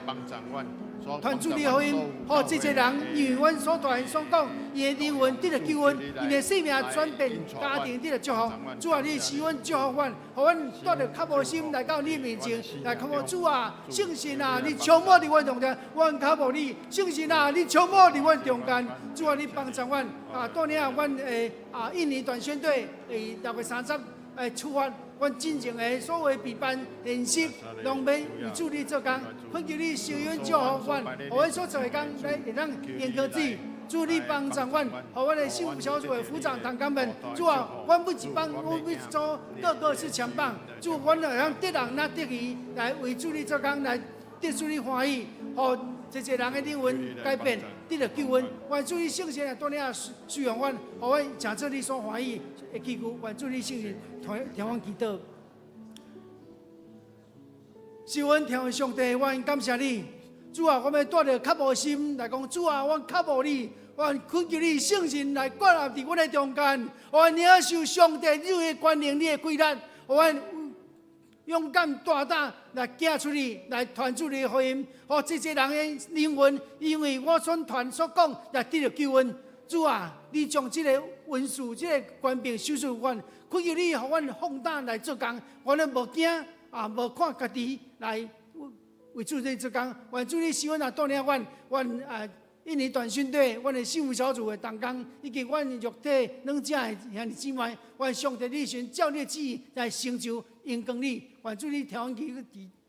傳主你的福音，予這濟人因為阮所傳所講，伊的靈魂得著救恩，𪜶的生命轉變，家庭得著祝福。主啊，你賜阮祝福阮，予阮帶著渴慕心來到你面前，來渴慕主啊，聖神啊，你充滿佇阮中間，阮渴慕你，聖神啊，你充滿佇阮中間，主啊，你幫助阮啊，帶領阮的啊印尼短宣隊佇6月30出發。阮進前的所有備辦練習，攏欲為主你做工，懇求你賜恩祝福阮，予阮所做的工來會當認可主。主你幫助阮，予阮的幸福小組的輔長同工們，主啊，阮每一班，阮每一組個個是強棒，主，阮會當得人若得魚來為主你做工，來得主你歡喜，予這濟人的靈魂改變，得著救恩。願主你聖神來帶領使用阮，予阮成做你所歡喜的器具。願主你聖神聽聽阮祈禱。是阮天父上帝，阮感謝你。主啊，我欲帶著渴慕心來講，主啊，阮渴慕你，阮懇求你聖神來降臨佇阮的中間，予阮領受上帝你的權能、你的氣力，予阮勇敢大膽來行出去，來傳主你的福音，予這濟人的靈魂，因為我所傳所講來得著救恩。主啊，你將這個恩賜、這個權柄賞賜阮，懇求你予阮放膽來做工，阮攏無驚啊，無看家己來為主你做工。願主你賜恩來帶領阮，阮啊印尼短宣隊，阮的幸福小組的同工，以及阮肉體軟正的兄弟姊妹，願上帝你神照你的旨意來成就榮光你。願主你聽阮祈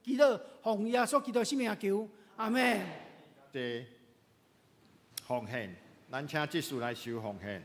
祈禱，奉耶穌基督聖名求，阿們。這奉獻，咱請執事來收奉獻。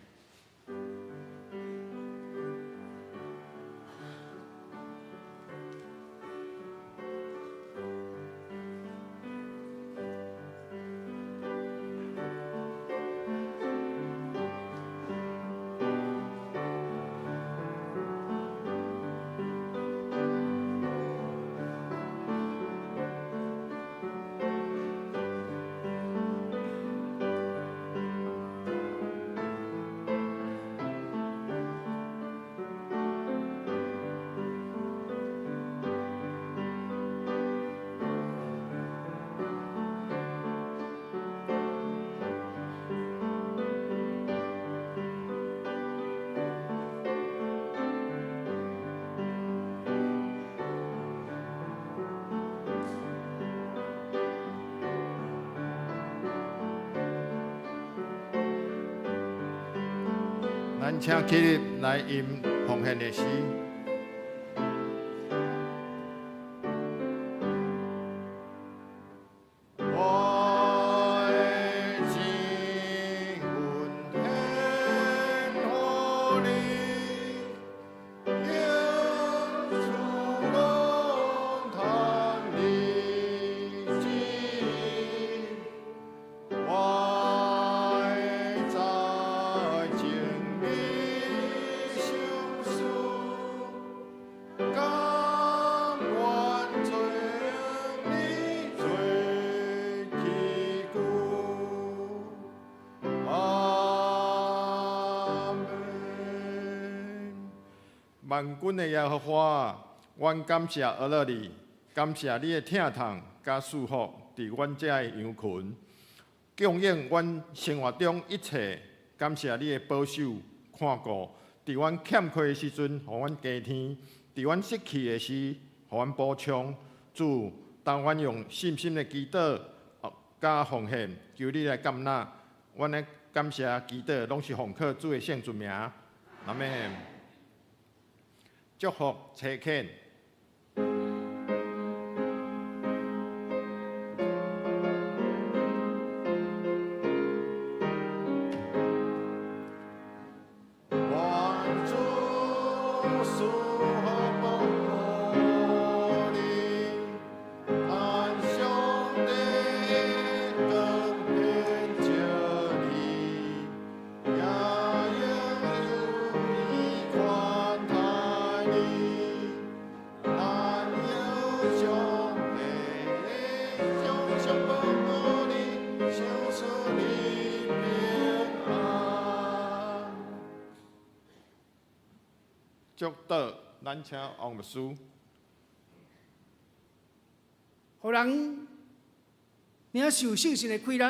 咱請起立來吟奉獻的詩。我的情願獻予你，永處攏通你旨意。我的才情你相思，甘願做你做器具。阿們。萬軍的耶和華，阮感謝阿樂你，感謝你的疼痛佮賜福佇阮這的羊群，供應阮生活中一切。感謝你的保守看顧，佇阮欠缺的時陣，予阮加添；佇阮失去的時，予阮補充。主，當阮用信心的祈禱佮奉獻，求你來接納。阮的感謝祈禱，攏是奉靠主的聖尊名。阿們。祝福差遣。願主賜福予你，咱相祝禱，咱請王牧師。予人領受聖神的氣力，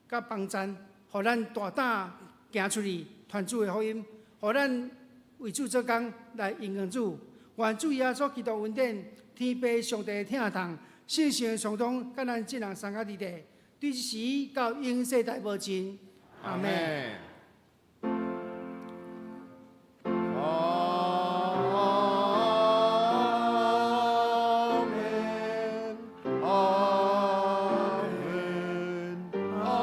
佮幫贊，予咱大膽行出去傳主的福音，予咱為主做工來榮耀主。願主耶穌基督恩典、天父上帝的疼痛、聖神的相通，佮咱眾人三個佇咧，對這時到永世代無盡。阿們。阿們，阿們，阿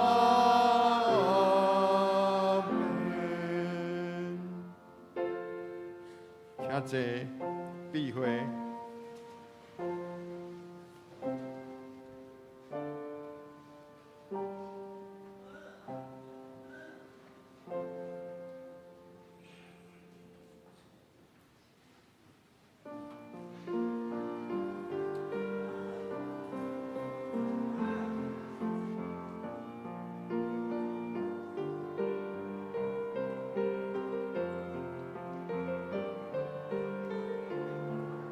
們。請坐，閉會。